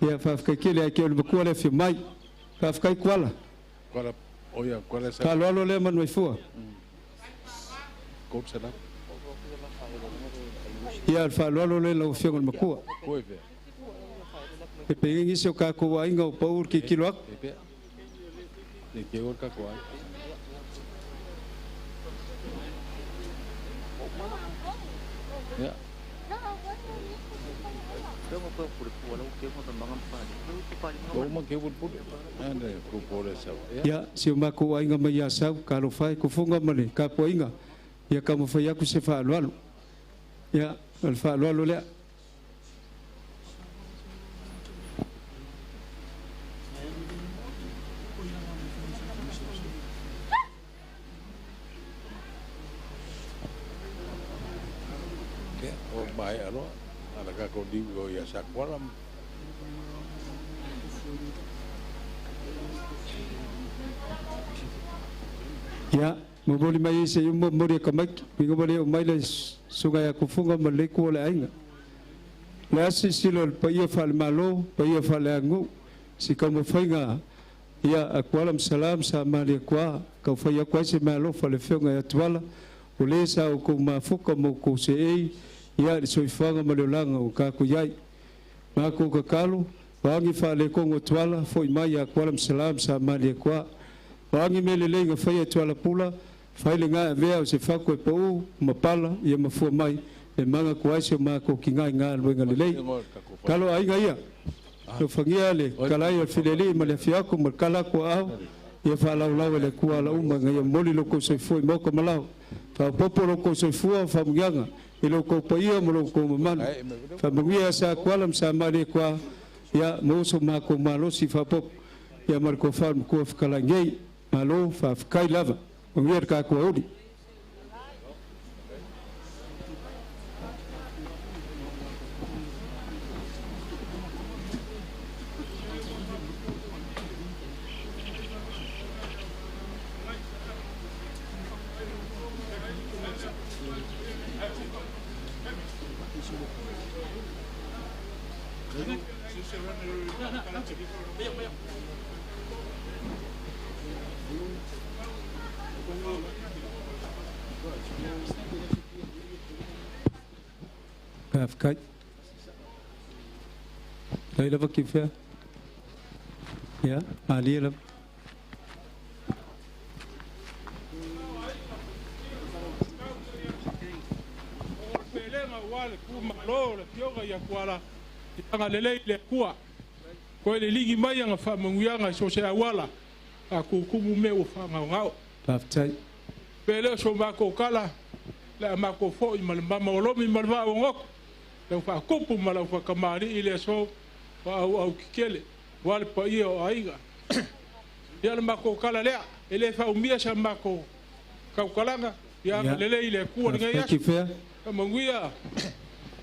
Ia faafetai tele ai ke o le matua le afio mai. Faafetai Kuala. Faaaloalo lea Manuaifua. Ia le faaaloalo lea lau afioga i le matua. E pei nisi o tatou aiga o pau le tilotilo atu. Ia, si o matou aiga mai Asau, talofa e, tufuga ma le tapuaiga, ia taumafai atu se faaaloalo. Ia, o le faaaloalo lea. Ia, momoli mai ai se uma momoli e Kamaiki, uiga ua le oo mai le susuga ia Tufuga ma le itu o le aiga. O le a silasila o le paia faale-Malo, paia faale-aganuu, si taumafaiga Ia Akuala ma Salā ma Samaliekuā, taufai atu ai se meaalofa i le Afioga ia Tuala, o lē sa outou mafuta ma outou seʻei ia i le soifuaga ma le olaga ua tatou i ai. Matou tatalo, o agi faaletonu o Tuala, fo'i mai ia Akuala ma Salā ma Samaliekuā. O agi mea lelei na faia e Tuala Pula, fai lena e avea o se fatu e paū ma pala ia mafua mai e manatua ai si o matou tinā i galuega lelei. Talo aiga ia, alofagia le talai o le filialii ma le afio atu ma le tala atu o aao, ia faalaulau e le Atua ala uma ina ia momoli lo outou soifua i maota ma lao. Faaopoopo lo outou soifua ma faamanuiaga i lo outou paia ma lo outou mamalu. Faamanuia ia Sa Tuala ma Samaliekuā, ia maua so matou malosi faaopoopo ia ma le tofa o le Matua fetalai nei. Malo faafetai lava. Manuia le tatou aoauli. Faafetai. Lai lava Kifea. Ia, malie lava. O le pelega aua le tu malo o le afioga ia Tuala, ia agalelei le Atua. Toe liligi mai aga faamanuiaga i so o se auala a tutumu mea ua faagaogao. Faafetai. Pe lea o so matou tala, le a matou foi ma le mama o Lomi ma le vaa o goto, lau faatupu ma lau faatamalii i le aso o auau tetele, aua le paia o aiga. Ia le matou tala lea, e le faaumia sa matou tautalaga, ia agalelei le Atua i lenei Faafetai aso. Kifea. Faamanuia,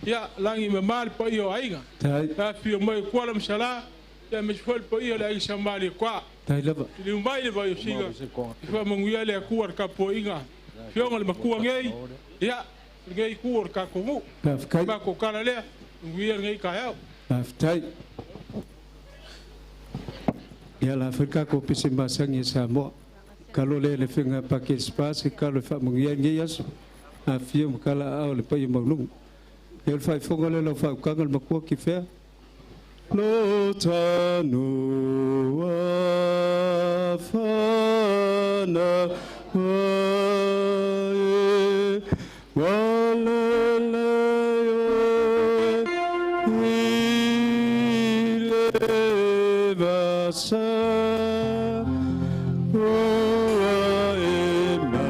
ia lagi mama le paia o aiga. Tai. Afifio mai o Tuala ma Salā, ia aemaise foi le paia o le aiga Samaliekuā. Tai lava. Liliu mai le vai o Siga, i faamanuia le Atua i le tapuaiga. Afioga i le Matua nei, ia, lenei itu o le tatou nuu. Faafetai. Matou tala lea, manuia lenei taeao. Faafetai. Ia la foi tatou pese masagi e Samoa. Kalo le le fenga pa ke spasi kalo e faamanuia i lenei aso. Afio ma kala aao le paia maualuga. Ia o le faaifoga lea o lau faaukaga le matua Kifea. Lo tanu afana ai walele i le vasa ua e ma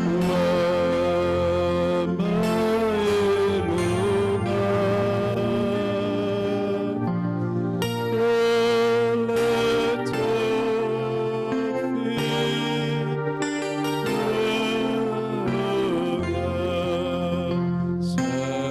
ua mai luga o le tofi Samoan.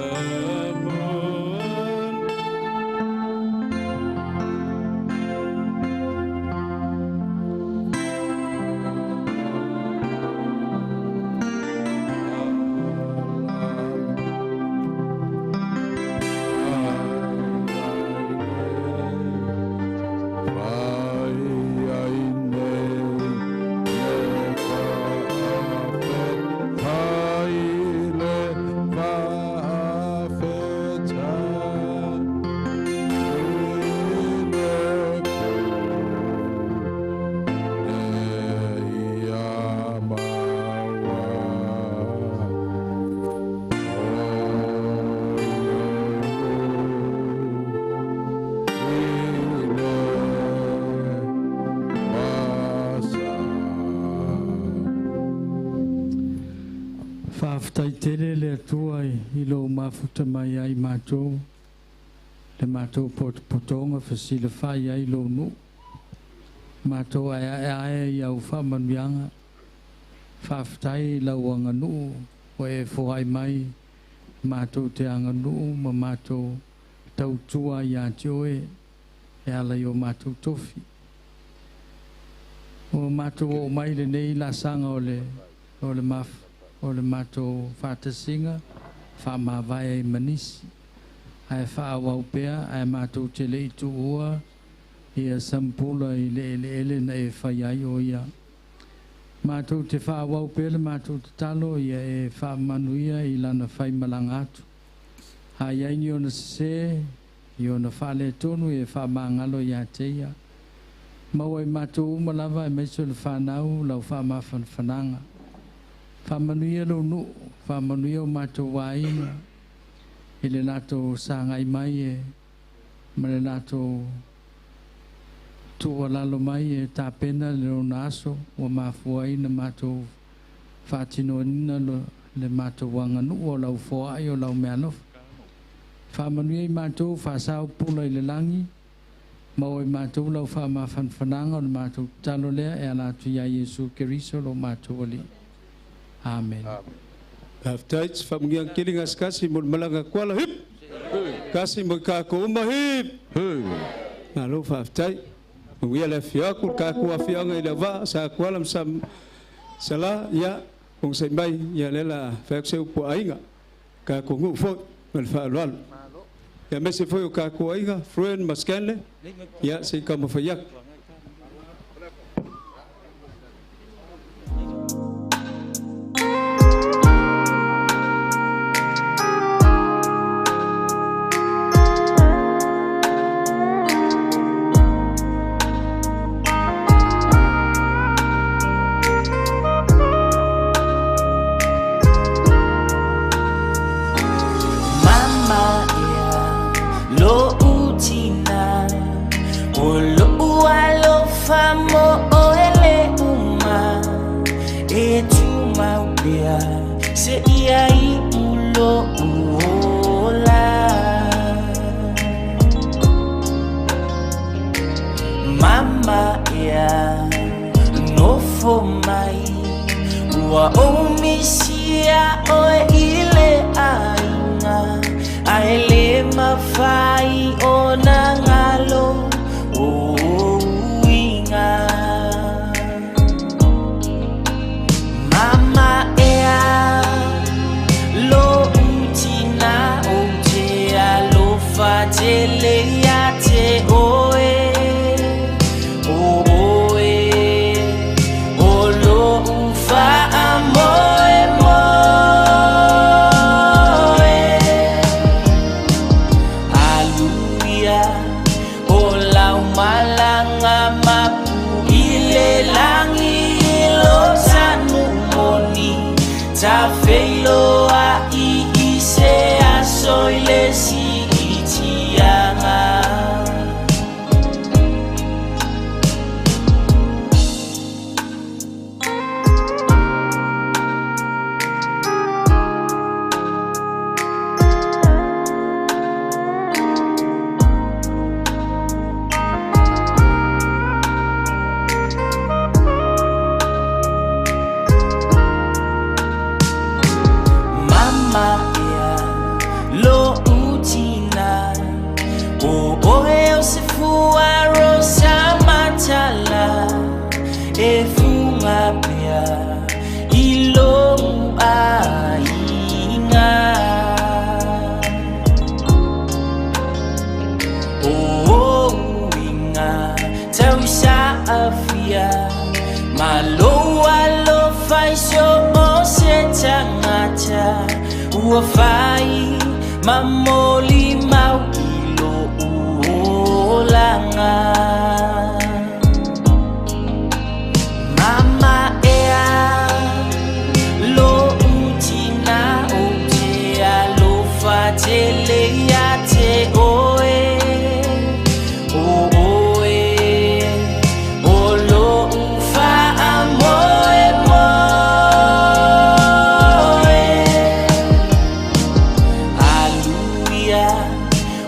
Faafetai tele le Atua i lou mafuta mai ai matou, le matou potopotoga fesilafai ai lou nuu. Matou aeae ae i au faamanuiaga. Faafetai i lau aganuu ua e foai mai, matou te aganuu ma matou tautua iā te oe e ala i o matou tofi. Ua matou oo mai lenei laasaga o le o le maf o le matou faatasiga faamavae ai ma nisi. Ae faaauau pea ae matou te le i tuua Ia Sampula i le eleele na e fai ai o ia. Matou te faaauau pea le matou tatalo ia e faamanuia i lana faimalaga atu. A i ai ni ona sesē, i ona faaletonu ia e faamagalo ia te ia. Maua i matou uma lava aemaise o le fanau lau faamafanafanaga. Faamanuia lou nuu, faamanuia o matou aiga i le latou sagai mai e ma le latou tuualalo mai e tapena le lona aso ua mafua ai na matou faatinoina le matou aganuu o lau foai o lau meaalofa. Faamanuia i matou, faasao pula i le lagi, maua i matou lau faamafanafanaga o le matou tatalo lea e ala atu ia Iesu Keriso lo matou Alii. Amen. Faafetai, se faamanuiaga tele gasegase mo le malaga koala, hip! Kasi mo i kākou uma, hip! Malo faafetai. Manuia le afio atu, le kākou afioaga i Leauvaa, Sa Koala ma Sa Sala, ia, onosai mai, ia lea la fai atu se upu a aiga, kākou nuu foi, ma le faaaloalo. Ia aemaise foi o kākou aiga, Fruen ma Stanley, ia se i taumafai atu. Mama ea lo'u tina O lo'u alofa mo oe le uma E tumau pea seia iʻu lo'u ola Mama ea nofo mai Ua ou misia oe i le aiga Ae le mafai ona galo o ou uiga Mama ea lo'u tina Ou te alofa tele ia te oe O oe o lo'u faamoemoe Aluia o lau malaga mapu i le lagi lo sanu moni Tafeiloai i se aso i le siitiaga. Mama ea lo'u tina O oe o se fua rosa matala E fuga pea i lou aiga O ou uiga tausaafia Ma lou alofa i so o se tagata Ua fai ma molimau i lo'u olaga Mama ea lo'u tina Ou te alofa tele ia te oe O oe o lo'u faamoemoe Aluia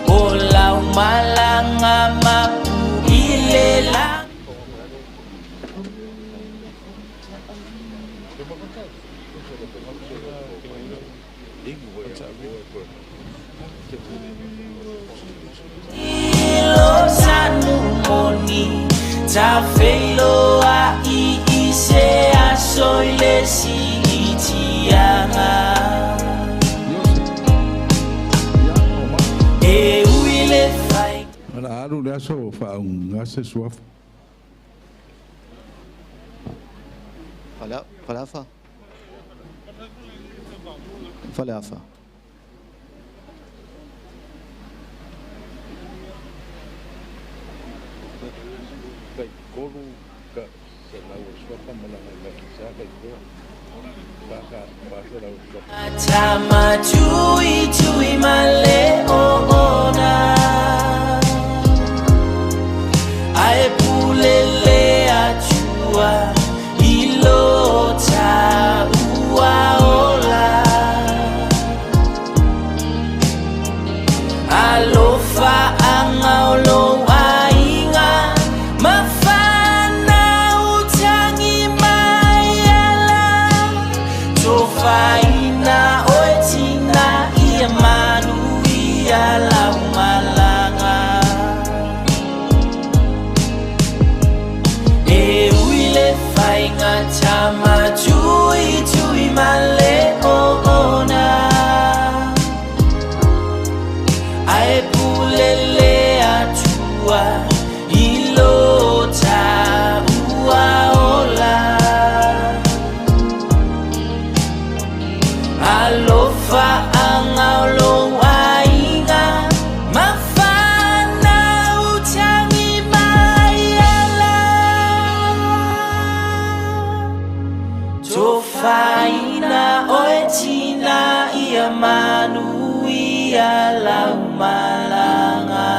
o lau malaga mapu i le lagi. Lo sanu moni Tafeiloai i se aso i le siitiaga E ui le fai Ona alu le le aso faaugugā se suafa. Faleafa. Faleafa. Tama tui tui male o ona Ae pulele atua ilo ta ua ola Alofa anga o lou aiga Mafana utangi mai ala Tofaina oe tina ia manu ia lau malaga E ui le faiga tama tui tui male o ona Ae pulele atua ilo ta ua ola Alofa anga o lou aiga Mafana utangi mai ala Tofaina oe tina ia manu ia lau malaga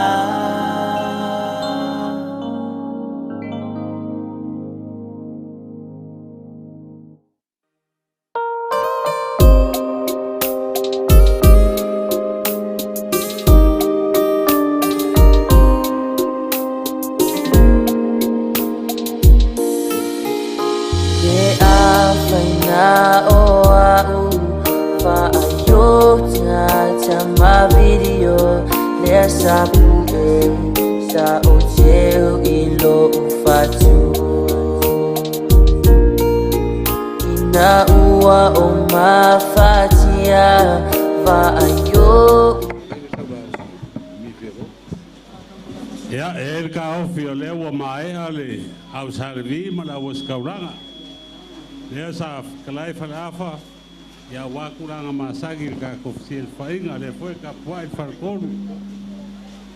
Ke afaina o a'u Fa'aiota tama video Lea sa pu'e Sa o teu i lo'u fatu Ina ua o mafatia Fa'aio Ia, e le kaofi o lea ua maea le ausalevi ma le auosikaulaga. Lea sa fetalai Faleafa, ia aua tulaga masani i le tatou fesilafaiga, lea foi e tapuai le faletolu.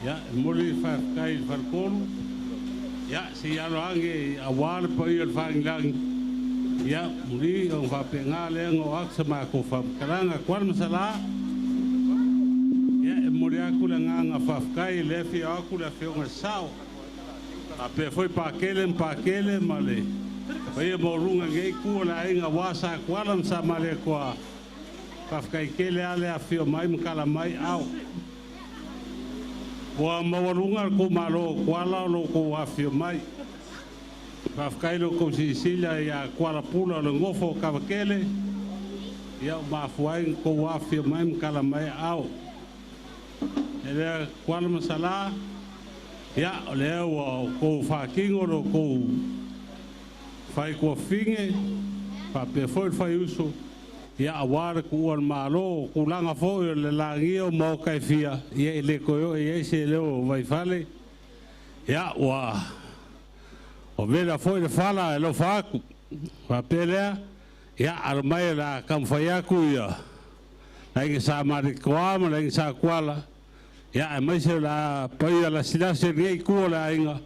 Ia, e momoli le faafetai i le faletolu, ia se i alo age aua le paia o le fagilagi, ia muli ona faapena lea ona oo atu sa matou faamatalaga. Tuala ma Salā, ia e momoli atu le agaga faafetai lea e fia oo atu le afioga i le Sao, faapea foi Pakele ma Pakele ma le paia maualuga i lenei itu o le aiga aua Sa Tuala ma Sa Malietoa. Faafetai tele lava le afifio mai ma tala mai ao. Ua maualuga le itumalo o Tuala o lo outou afifio mai. Faafetai i lo outou silasila ia Tuala Pula o le nofo o Tavatele, ia ua mafua ai ona outou afifio mai ma tala mai ao. E lea Tuala ma Salā, ia o lea ua outou faatino lo outou faituafafine, faapea foi le faiuso, ia aua le tuua o le Malo, o tulaga foi o le lagia o maota e fia, ia e le toe oo i ai se leo o Vaifale, ia ua vela foi le fala e alofa atu. Faapea lea, ia alo mai o le a taumafai atu ia le aiga Sa Malietoa ma le aiga Sa Tuala, ia aemaise o le a paia lasilasi o lenei itu o le aiga,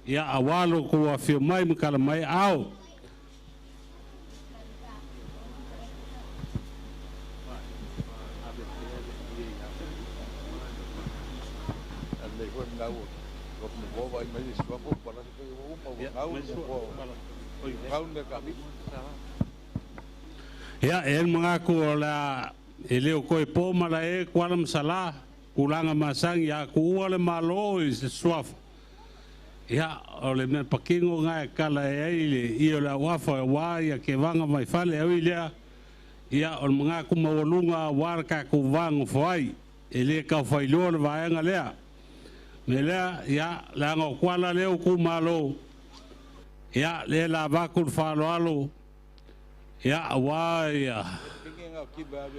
ia aua lo outou afifio mai ma tala mai aao. Ia, e i ai le manatu o le a e le o toe po malae Kuala ma Salā, tulaga masani a tuua le Malo i se suafa. Ia, o le mea patino lena e tala e ai le ie o le auafa aua ia kevaga mai fale. Ae ui i lea, ia, o le manatu maualuga aua le tatou va nofo ai, e le tau faailoa le vaega lea. O le mea lea, ia, leaga o Kuala lea ua itumalo, ia, lea la avatu le faaaloalo, ia, aua ia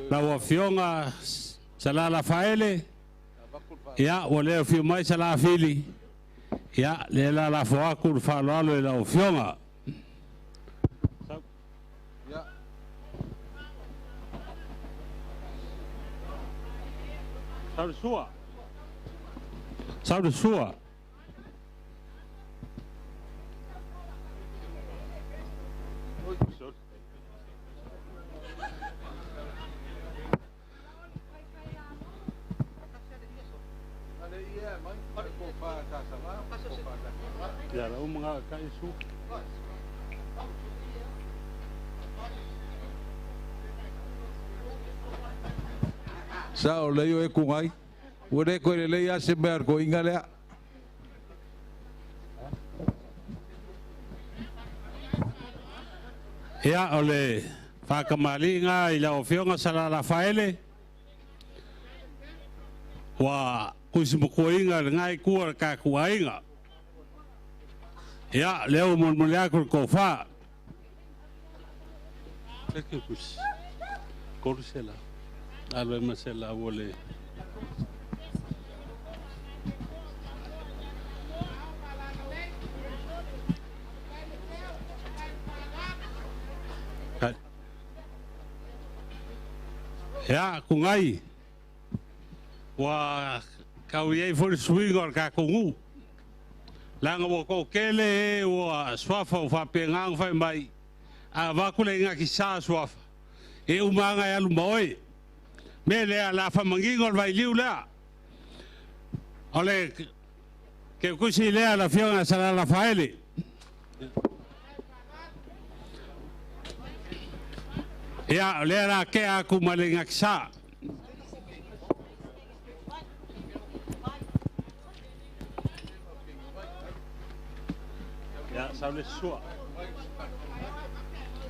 lau Afioga Salala Faele, ia, ua le afio mai Salafili. Ia, le la la fo aku le faaaloalo i lau afioga. Sau le sua. Sau le sua. Ia la uma ka isu. Sa o lei o e kungai. Ua le koe le lei a se mea ko inga lea. Ia o le whakamaliga i lau afioga Salala Faele. Ua kusimakuaina le ngai kua le kakuaiga. Ia, lea ua molimoli aku le tofa. Se ke kusi. Kolu se la. Alo e ma se la ua le. Ia, ku ngai. Ua kau iai foi le suiga o le kakou Langa ua ko kele e ua swafa o whapengang whai mai. A wakule inga ki sa swafa. E umanga e alu maoi. Me lea la whamangingo le vailiu lea. O le ke kusi lea la fionga sa la faele. Ia, lea la ke aku ma le inga ki sa. Ia, sau le sua.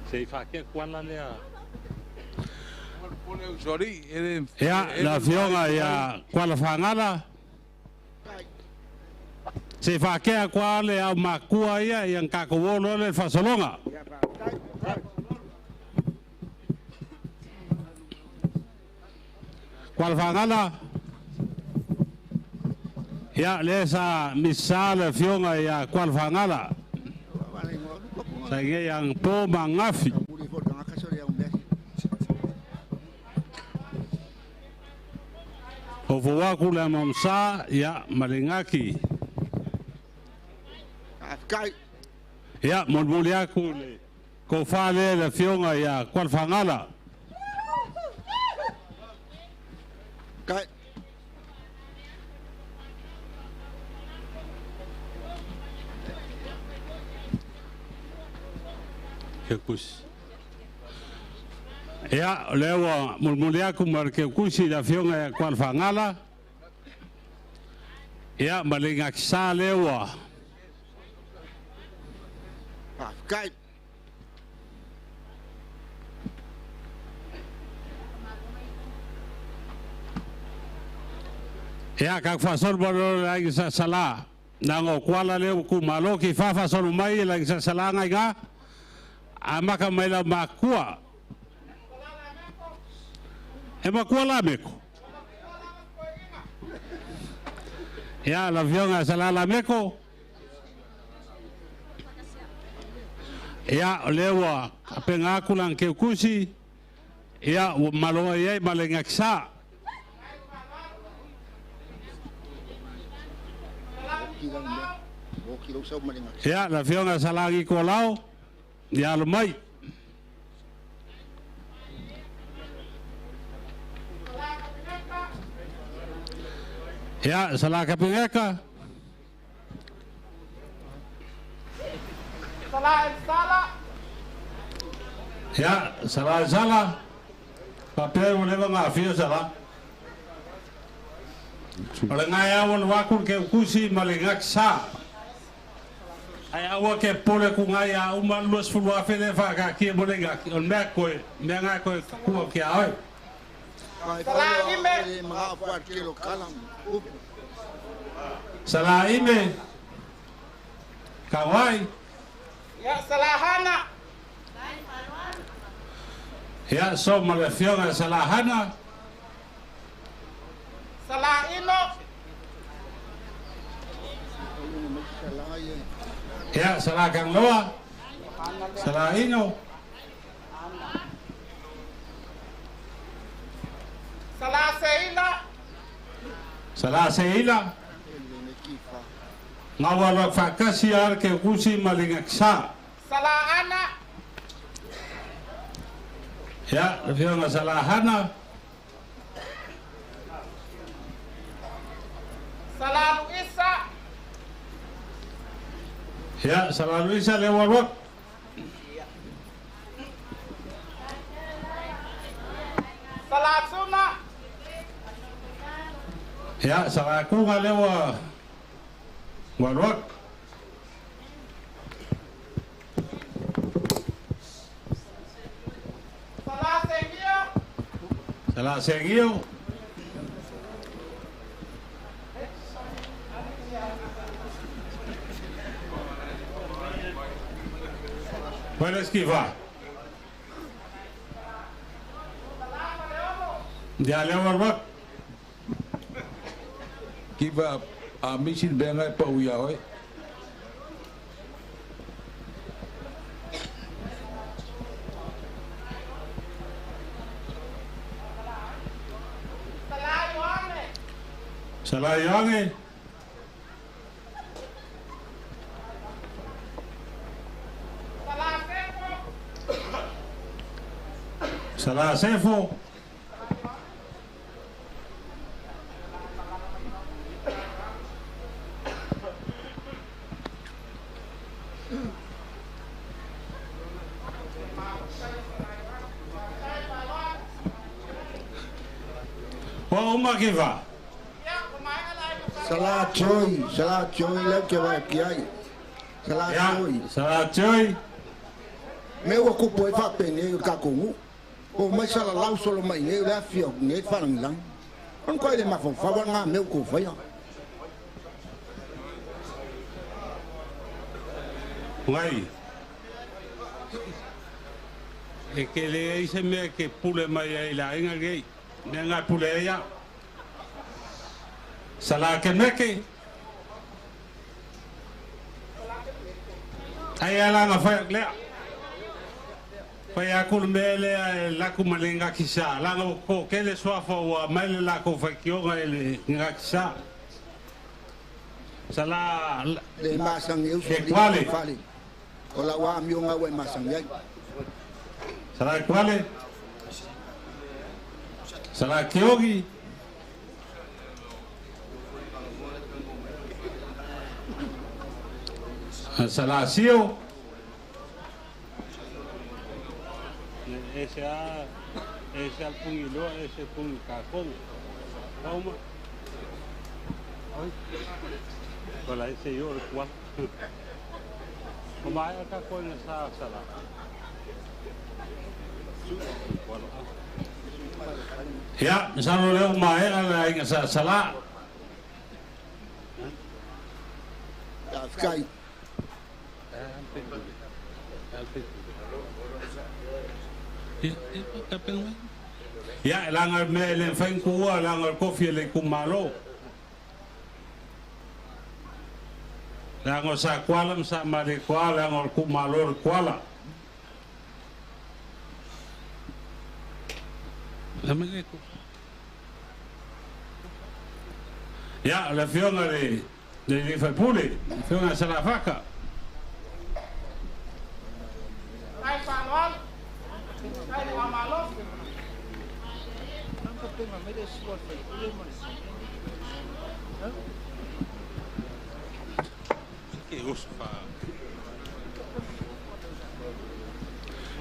Se i whakea kuala lea. Sorry, Ia, la fionga ia kuala whangala. Se i whakea kuala au makua ia, ia ngako wolo le whasolonga. Kuala whangala. Ia, le sa misa le fionga ia kuala whangala. Sa inge yang po mangafi. O fo le mamsa ia malingaki. Ia, molimoli aku le ko whale le fionga ia kuala whangala. Ke kusi. Ia, lea ua molimoli aku ma le ke kusi le afioga ia kuala whangala. Ia, ma le ngakisa lea ua. Ia, ka whasolu mo le langi sa sala. Nanga o kuala lea ua kumalo ki whawhasolu mai i langi sa sala ngai ngā. A maka mai la makua. E makua la meko. Ia, la fionga sa la meko. Ia, o lea ua apenga aku lang ke kusi. Ia, ua maloa iai ma le ngakisa. Ia, la fionga sa langi ko lau. Ia, lo mai. Ia, sa la kapingeka. Ia, sa la sala. Papea ua leva ngā fia sa la. O le ngai au le waku ke kusi ma le ngakisa. Ai aua ke pole ku ngai a uma luas fulu afe le whaka ki mo le ngaki. O le mea koe, mea ngai koe kua ki a oi. Sala ime. Ka wai. Ya salahana. Ia, so ma le fionga salahana. Salaino. Ia, Sala Kangloa. Sala Ino. Sala Seila. Sala Seila. Ngawa loa whakasi ar ke kusi malinga ksa. Sala Ana. Ia, le fionga Sala Hana. Sala Luisa. Ia, Sala Luisa le waruak. Sala Tuna. Ia, Sala Kunga le waruak. Sala Sengio. Sala Sengio. Qual é que vai? Dia le waruak. Kiva a misin benga pa uia oi. Sala Ioane. Sala Sefo. Wa uma kiva. Sala Choi, Sala Choi leo ke vai ki ai. Sala Choi. Sala Choi. Me ua kupu e whapene o kakongu. O mai sala lau solo mai nei le afia nei wharangilang. On koe le mawhawhawa ngā meu ko whaia. Ngai. E ke le ei se mea ke pule mai ai la inga gei. Mea ngā pule eia. Sala ke meke. Ai ala ngā whai lea. Whai aku le mea e laku ma le ngakisa. Langa ko kele suafa ua mai le lako whaikionga e le ngakisa. Sala Le masangi uso Ke kwale. Fale. O la wa mionga we masangi ai. Sala kwale. Sala kiogi. Sala sio. Ese a ese al pungi loa ese pungi kakong. Kauma. Oi. Kola ese yo le kwa. Kuma ai ka ko na sa sala. Ya, salo leo mae ala inga sa sala. Sky. Ya, langa me le fain kuwa langa kofi le kumalo. Langa sa kualam sa mare kuala langa kumalo kuala. Ya, la fionga de Liverpool, fionga Salafaka.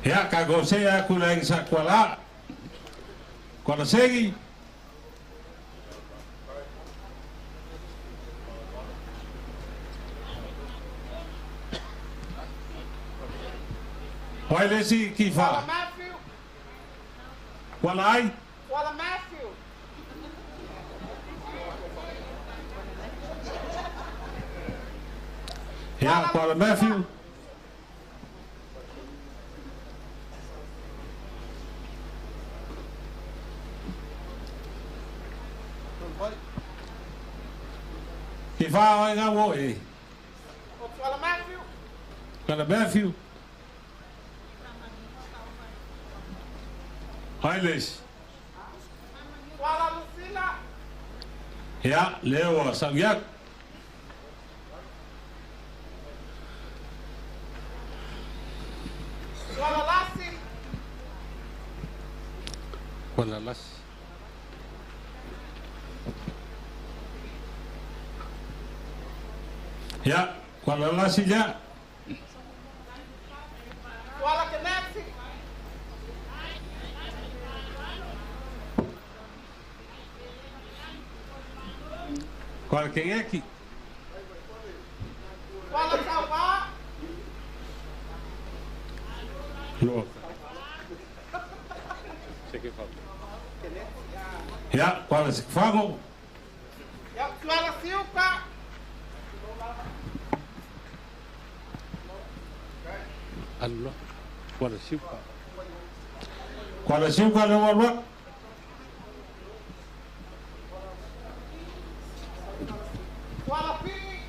Ya, kagosea kulaing sa kuala. Kuala segi. Wailesi kifa. Kuala ai. Kuala Matthew. Ya, Kuala Matthew. Kifa oi ngā wo e. Kwala Matthew. Hailes. Tuala Lucila. Ia, leo sauiak. Tuala Lasi. Kwala Lasi. Ia, Kwala Lasi ia. Tuala Kenexi. Kwala Kengeki. Tuala Sauvá. Loa. Ia, Kwala Sikifago. Ia, Tuala Siuka. Allo. Kwala Siuka. Kwala Siuka le walwa. Tuala Pii.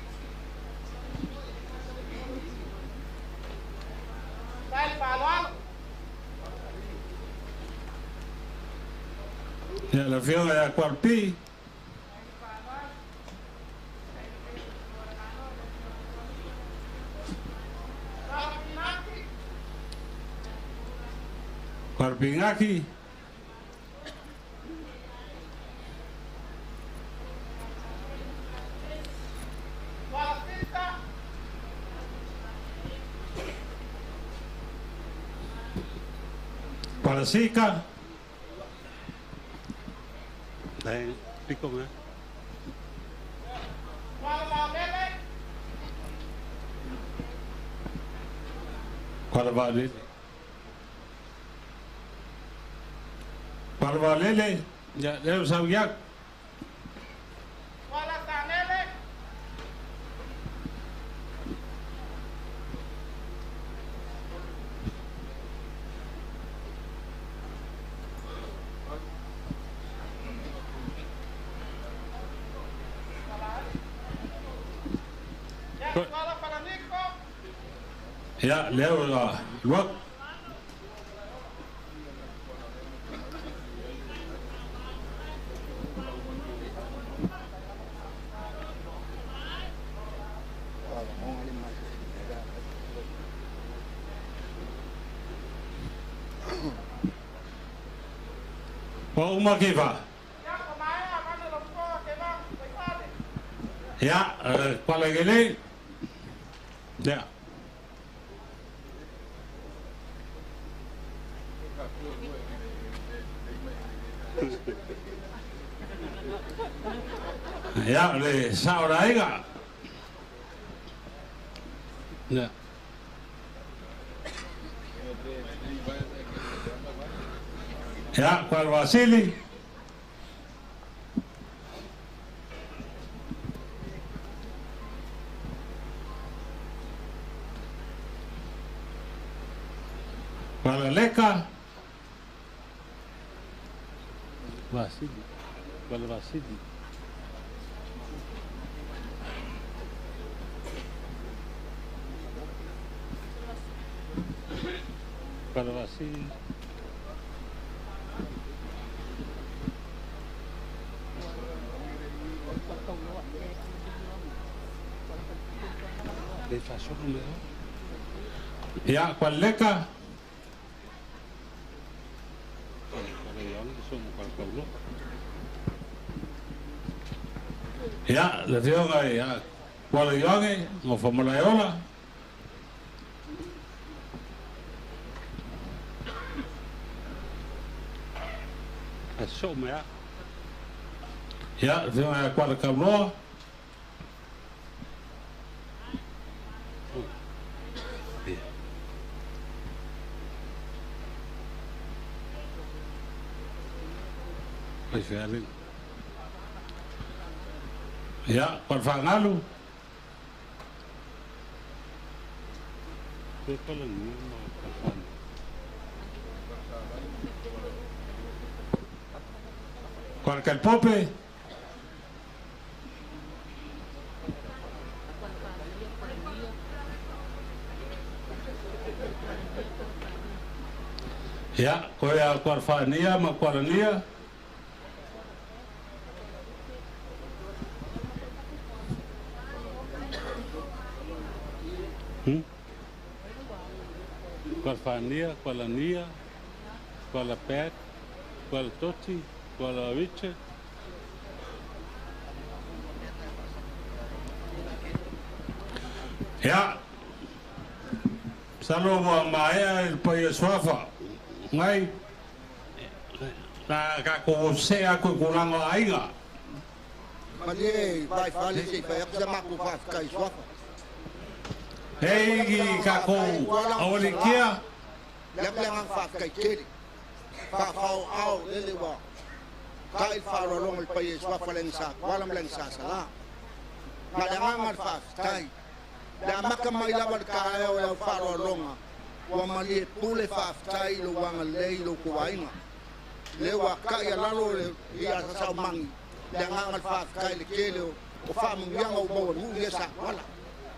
Sai Faloalo. Ia, la fioga ia Kwala Pii. Tuala Pinaki. Kwala Pingaki. Tuala Sita. Kwala Sika. Dai, piko me. Tuala Laulele. Kwala Valele. Kwala Valele. Ia, leo sauiak. Tuala Sanele. Ia, Tuala Falaniko. Ia, leo luak. Wa uma ke fa. Ia, o maea mana lo mkoa ke vang, waifale. Ia, Kwala Gele. Ia. Ia, le sao raiga. Ia. Ia, Kwala Vasili. Kwala Leka. Vasili. Kwala Vasili. Kwala Vasili. Le fasono me. Ia, Kwala Leka. Ia, le fioga ia Kwala Ioge, ngo Famalaeola. Aso mea. Ia, le fioga ia Kwala Kaunoa. Ai fealin. Ia, Kwala Whangalu. Koe pala ni ma Kwala Whangalu. Kwala Kalpope. Ia, koe a Kualafania ma Kualania. Kualafania, Kualania, Kualapet, Kualatoti, Kualawiche. Ia, salo ua maea i le paia suafa ngai na ka se aku i kulaga o aiga. Malie vaifale se i fai aku sa makou faafetai suafa. Hei i kakou aualikia. Le aku le agaga faafetai tele. Faafaoao lele ua ta'i le faaaloaloga i le paia i suafa le agisā Kuala ma le agisā Salā. Na le agaga le faafetai. Le amaka mai lava le taeao e au faaaloaloga ua malie pule faafetai i lou agalelei i lou touaiga. Le ua ta'i alalo le ia sasaumagi le agaga le faafetai le tele o faamanuiaga ua maua nu'u ia sa Kuala.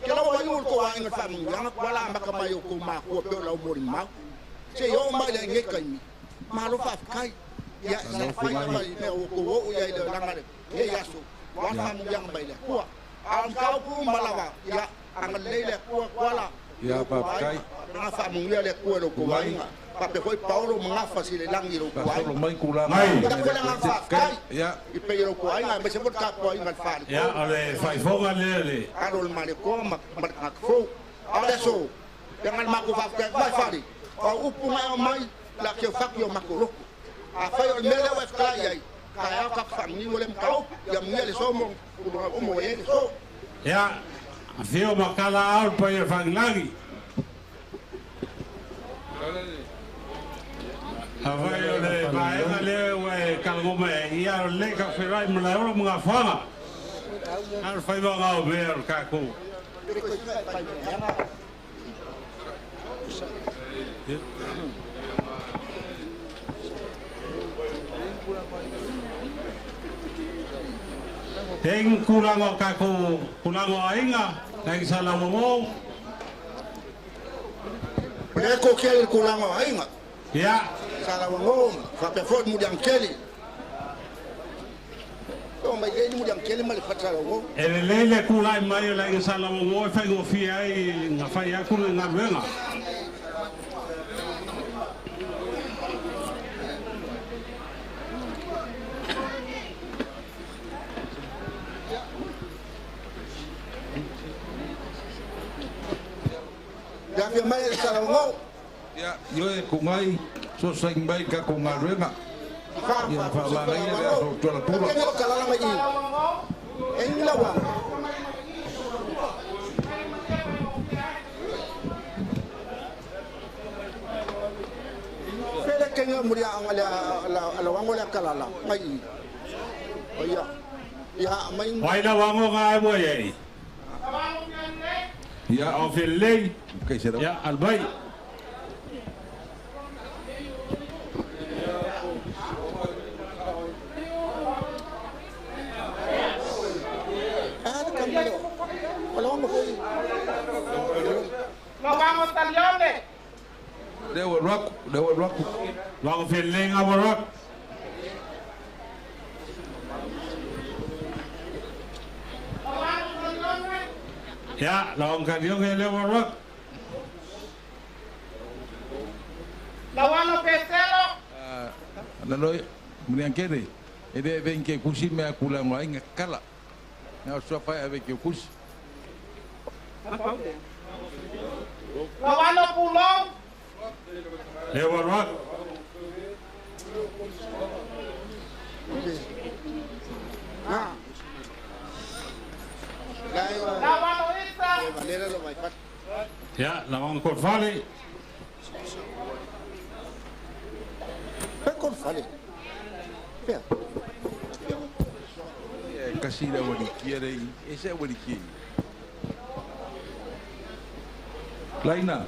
Ke lau ai o le touaiga le faamanuiaga Kuala amaka mai o tou makua pe o lau molimau. Se i oo mai le ai nei taimi. Malo faafetai. Ia sa fai lava i mea ua tou o'u ia i le laga lenei aso. Ua faamanuiaga mai le Atua. A o mataupu uma lava, ia agalelei le Atua Kuala. Ia faafetai. Nga faamanuia le Atua i lou tou aiga. Faapea foi Paolo ma gafa silelagi i lou tou aiga. Faasolo mai tulaga. Ia foi le agaga faafetai. Ia. I pei o lou tou aiga, aemaise foi le tapuaiga a le faletolu. Ia, o le faifoga lea le. Alo o le Malietoa ma le tagata fou. A o le aso, le agaga matou faafetai mai fale. O upu na e aumai, la te fatu i o matou loto. Afai o le mea lea ua e fetalai ai, taeao tatou faamanino lea mataupu, ia manuia le aso mo tulaga uma ua i ai le aso. Ia, afio ma kala au le paia o le fagilagi. Afai o le vaega lea ua e talanoa mai ai, ia o lelei ka feoai ma Malaeola ma Gafoaga. A o le faivaga o mea o le tatou. Teng tulaga o tatou tulaga o aiga, nai sa lauago. O lea e kele le tulaga o aiga. Ia. Sa lauago, faapea foi le muliagatele. O mai nei le muliagatele ma le fata lauago. E lelei le tulai mai o le aiga sa lauago e faigofie ai na fai atu le galuega. Ia afio mai le Salaugo. Ia, ioe ku ngai, so saing mai ka ku galuega. Ia faamagaina le aso tualapula. Kenya o kalala mai i. E ni lawa. Fele kenya muri a le la wango le kalala mai i. O ia. Ia mai. Wai la wango nga e mo ye. Ia o felei. Okay, sera. Ia albai. Ah, kambalo. Wala wango foi. La wango talione. Lewa ruaku, lewa ruaku. Wango felei nga wa ruaku. Ia, la wango kalione lewa ruaku. La wango peselo. La loi, muniankere, e le venke kusi mea kula ngā inga kala. Ngā sua whai ave ke kusi. La wango pulong. Lewa ruaku. La wango isa. Ia, la wango korfale. Pe korfale. Pe. Kasi la walikia rei, e se walikia. Laina.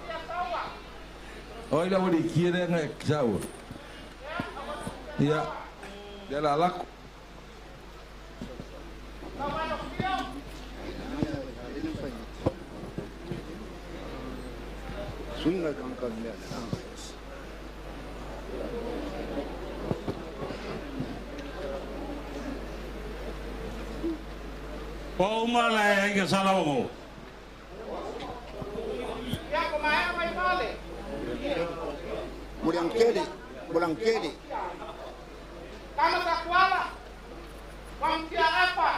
Oi la walikia rei ngai saua. Ia, le la lako. Suinga kangka mea. Po uma la aiga Salaogo. Ia ko maea mai fale. Muliangkele, Mulangkele. Kama Sakuala. Wamtia apa.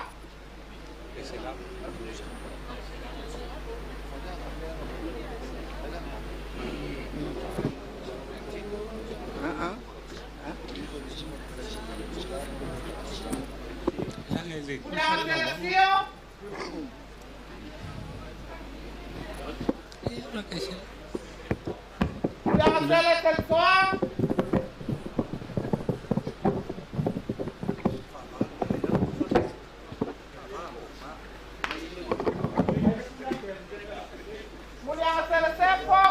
Mulianga Sio. Mulianga Sele Telsoa. Mulianga Sele Sepo.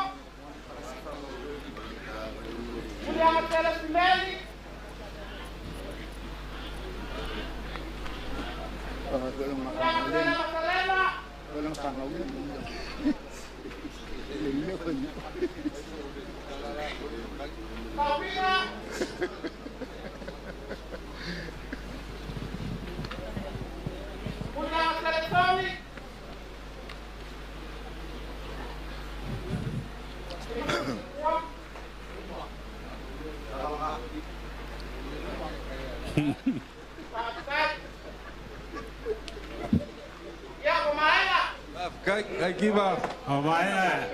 Mulianga Sele Simeli. Mulianga Sele Masalema. Paulina. Mulianga Sele Tony. Ia ko maea. Kai kiva. O maea.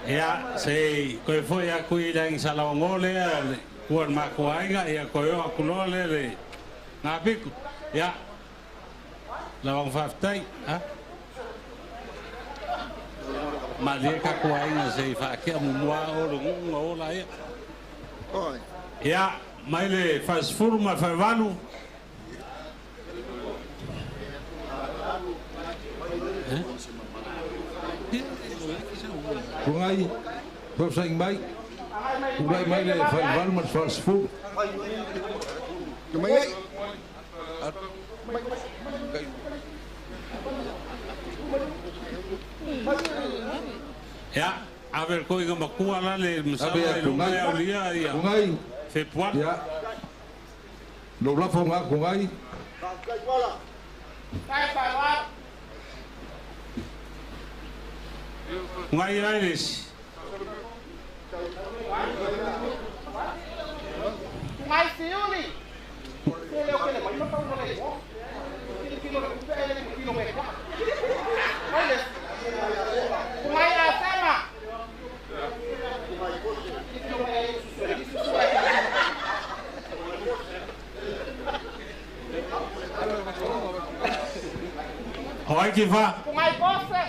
Ia, se koe foi a kui langi Salaogo lea, kua mako aiga, ia koe o akuloa lea le ngā piku. Ia, lawang whaftai, ha? Ma le ka kua aiga se i whaakea mumua o le ngunga o la ia. Ia, mai le whasifuru ma whaiwalu. Kungai, Fafsaing mai, Kungai mai le whaiwalu ma whasifuru. Tumai. Ia, aver ko inga makua la le msala i lunga au lia ia. Kungai. Fepua. Ia. Lo lafo ngā kungai. Ngai Ailes. Ngai Siuli. Sele o kele mai mapa le. Kilo kilo kilo me. Ailes. Ngai Asema. Hoi ki fa. Ngai Pose.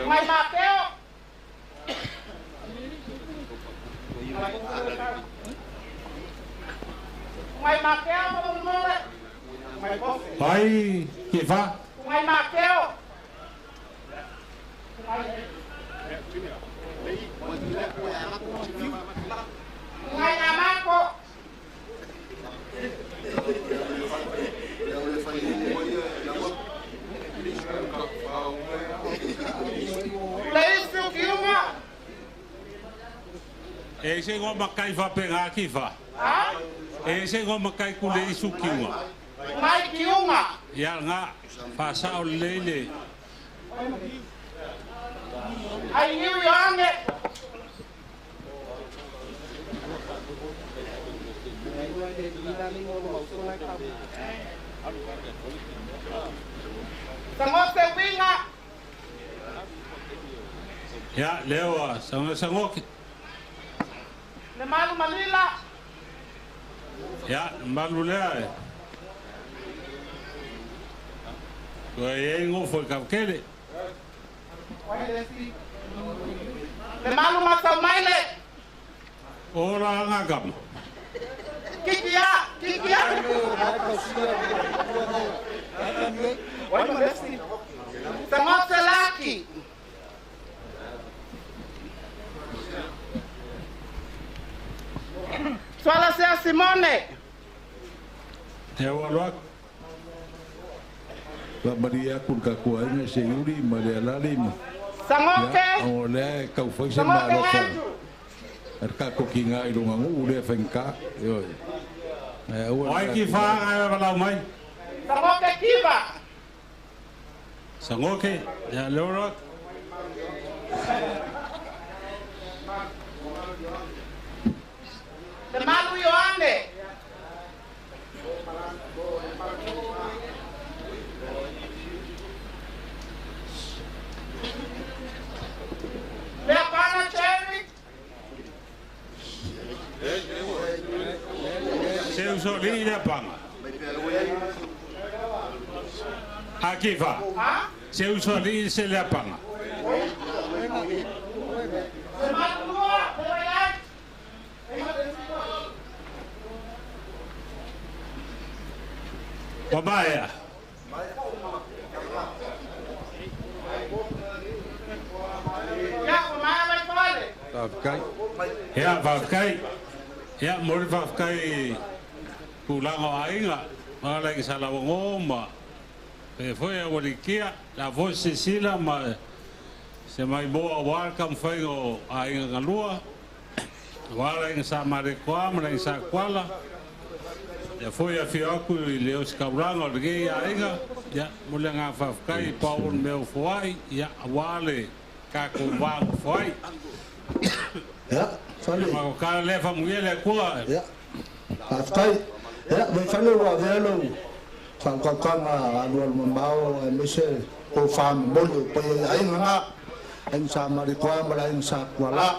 Ngai Mateo. Ngai Mateo mo. Hoi ki fa. Ngai Mateo. Ngai Amako. Leisu Kiunga. E se ngo makai fa penga ki fa. Ha? E se ngo makai ku leisu kiunga. Ngai Kiunga. Ia nga fa sa o lele. Ai niu Ioane. Sangote Winga. Ia leo sango sangoki. Le malu Malila. Ia malu lea. Ko e ngo fo ka kele. Le malu Masamaile. Ora ngakam. Kikia, kikia. Sangote Laki. Swala Sea Simone. Te walak. La Maria kurka kuaina se yuri ma le alali ma. Sagoke. O lea e taufai se Sagoke maalofa Andrew. A le tatou kiga i luga nuu lea faigata ioe ae aua O ai ki whaanga e walau mai. Sagoke Kiva. Sangoke, ia leora. Te Malu Ioane. Leapana Cherry. Se uso li le panga. Akifa. Se uso li se le panga. Te Malu Lua. Te Waiai. Wamaya. Ia, o mai mai fale. Faafetai. Ia, faafetai. Ia, mo le faafetai tulaga o aiga. Ma le sa lauago ma pe foi a ualikia la foi sisila ma se mai moa auā le taumafaiga o aiga galua auā le aiga sa Malekoa ma le aiga sa Kuala. Ia foi afio aku i le osikaulaga o lenei aiga. Ia, mo le agaga faafetai i pau o le mea o foai. Ia, auā le tatou vaga foai. Ia, fale. Ma o kala lea faamanuia le Atua. Ia, faafetai. Ia, Vaifale ua avea lou faautautaga alualu mamao aemaise o famomoli o paia i aiga na aiga sa Malikoa ma le aiga sa Kuala.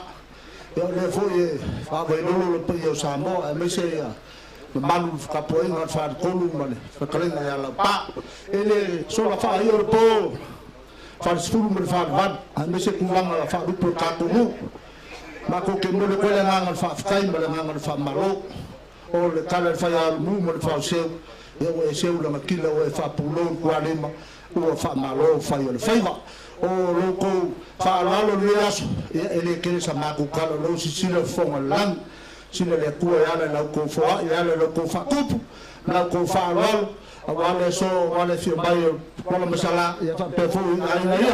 Ia, o lea foi e faavailolo le paia o Samoa aemaise ia mamalu le fetapuaiga a le faletolu ma le fetalaiga ia Laupā. E le sola faaia o le po falesefulu ma le falevalu aemaise tulaga faalupe o le tatou nuu. Matou te momoli atu ai le agaga o le faafetai ma le agaga o le faamalo. O le tala i le faialumu ma le faoseu, ia ua e seu lagatila ua e faapulou le tualima, ua faamalo fai o le faiva. O lo outou faaaloalo i lenei aso, ia e le tele sa matou tala, o lea ua silasila le fofoga o le lagi, sila le Atua e ala i la outou foai, e ala i la outou faatupu, ma la outou faaaloalo, auā le aso, auā le afio mai o Tuala ma Salā, ia faapea foi i aiga ia.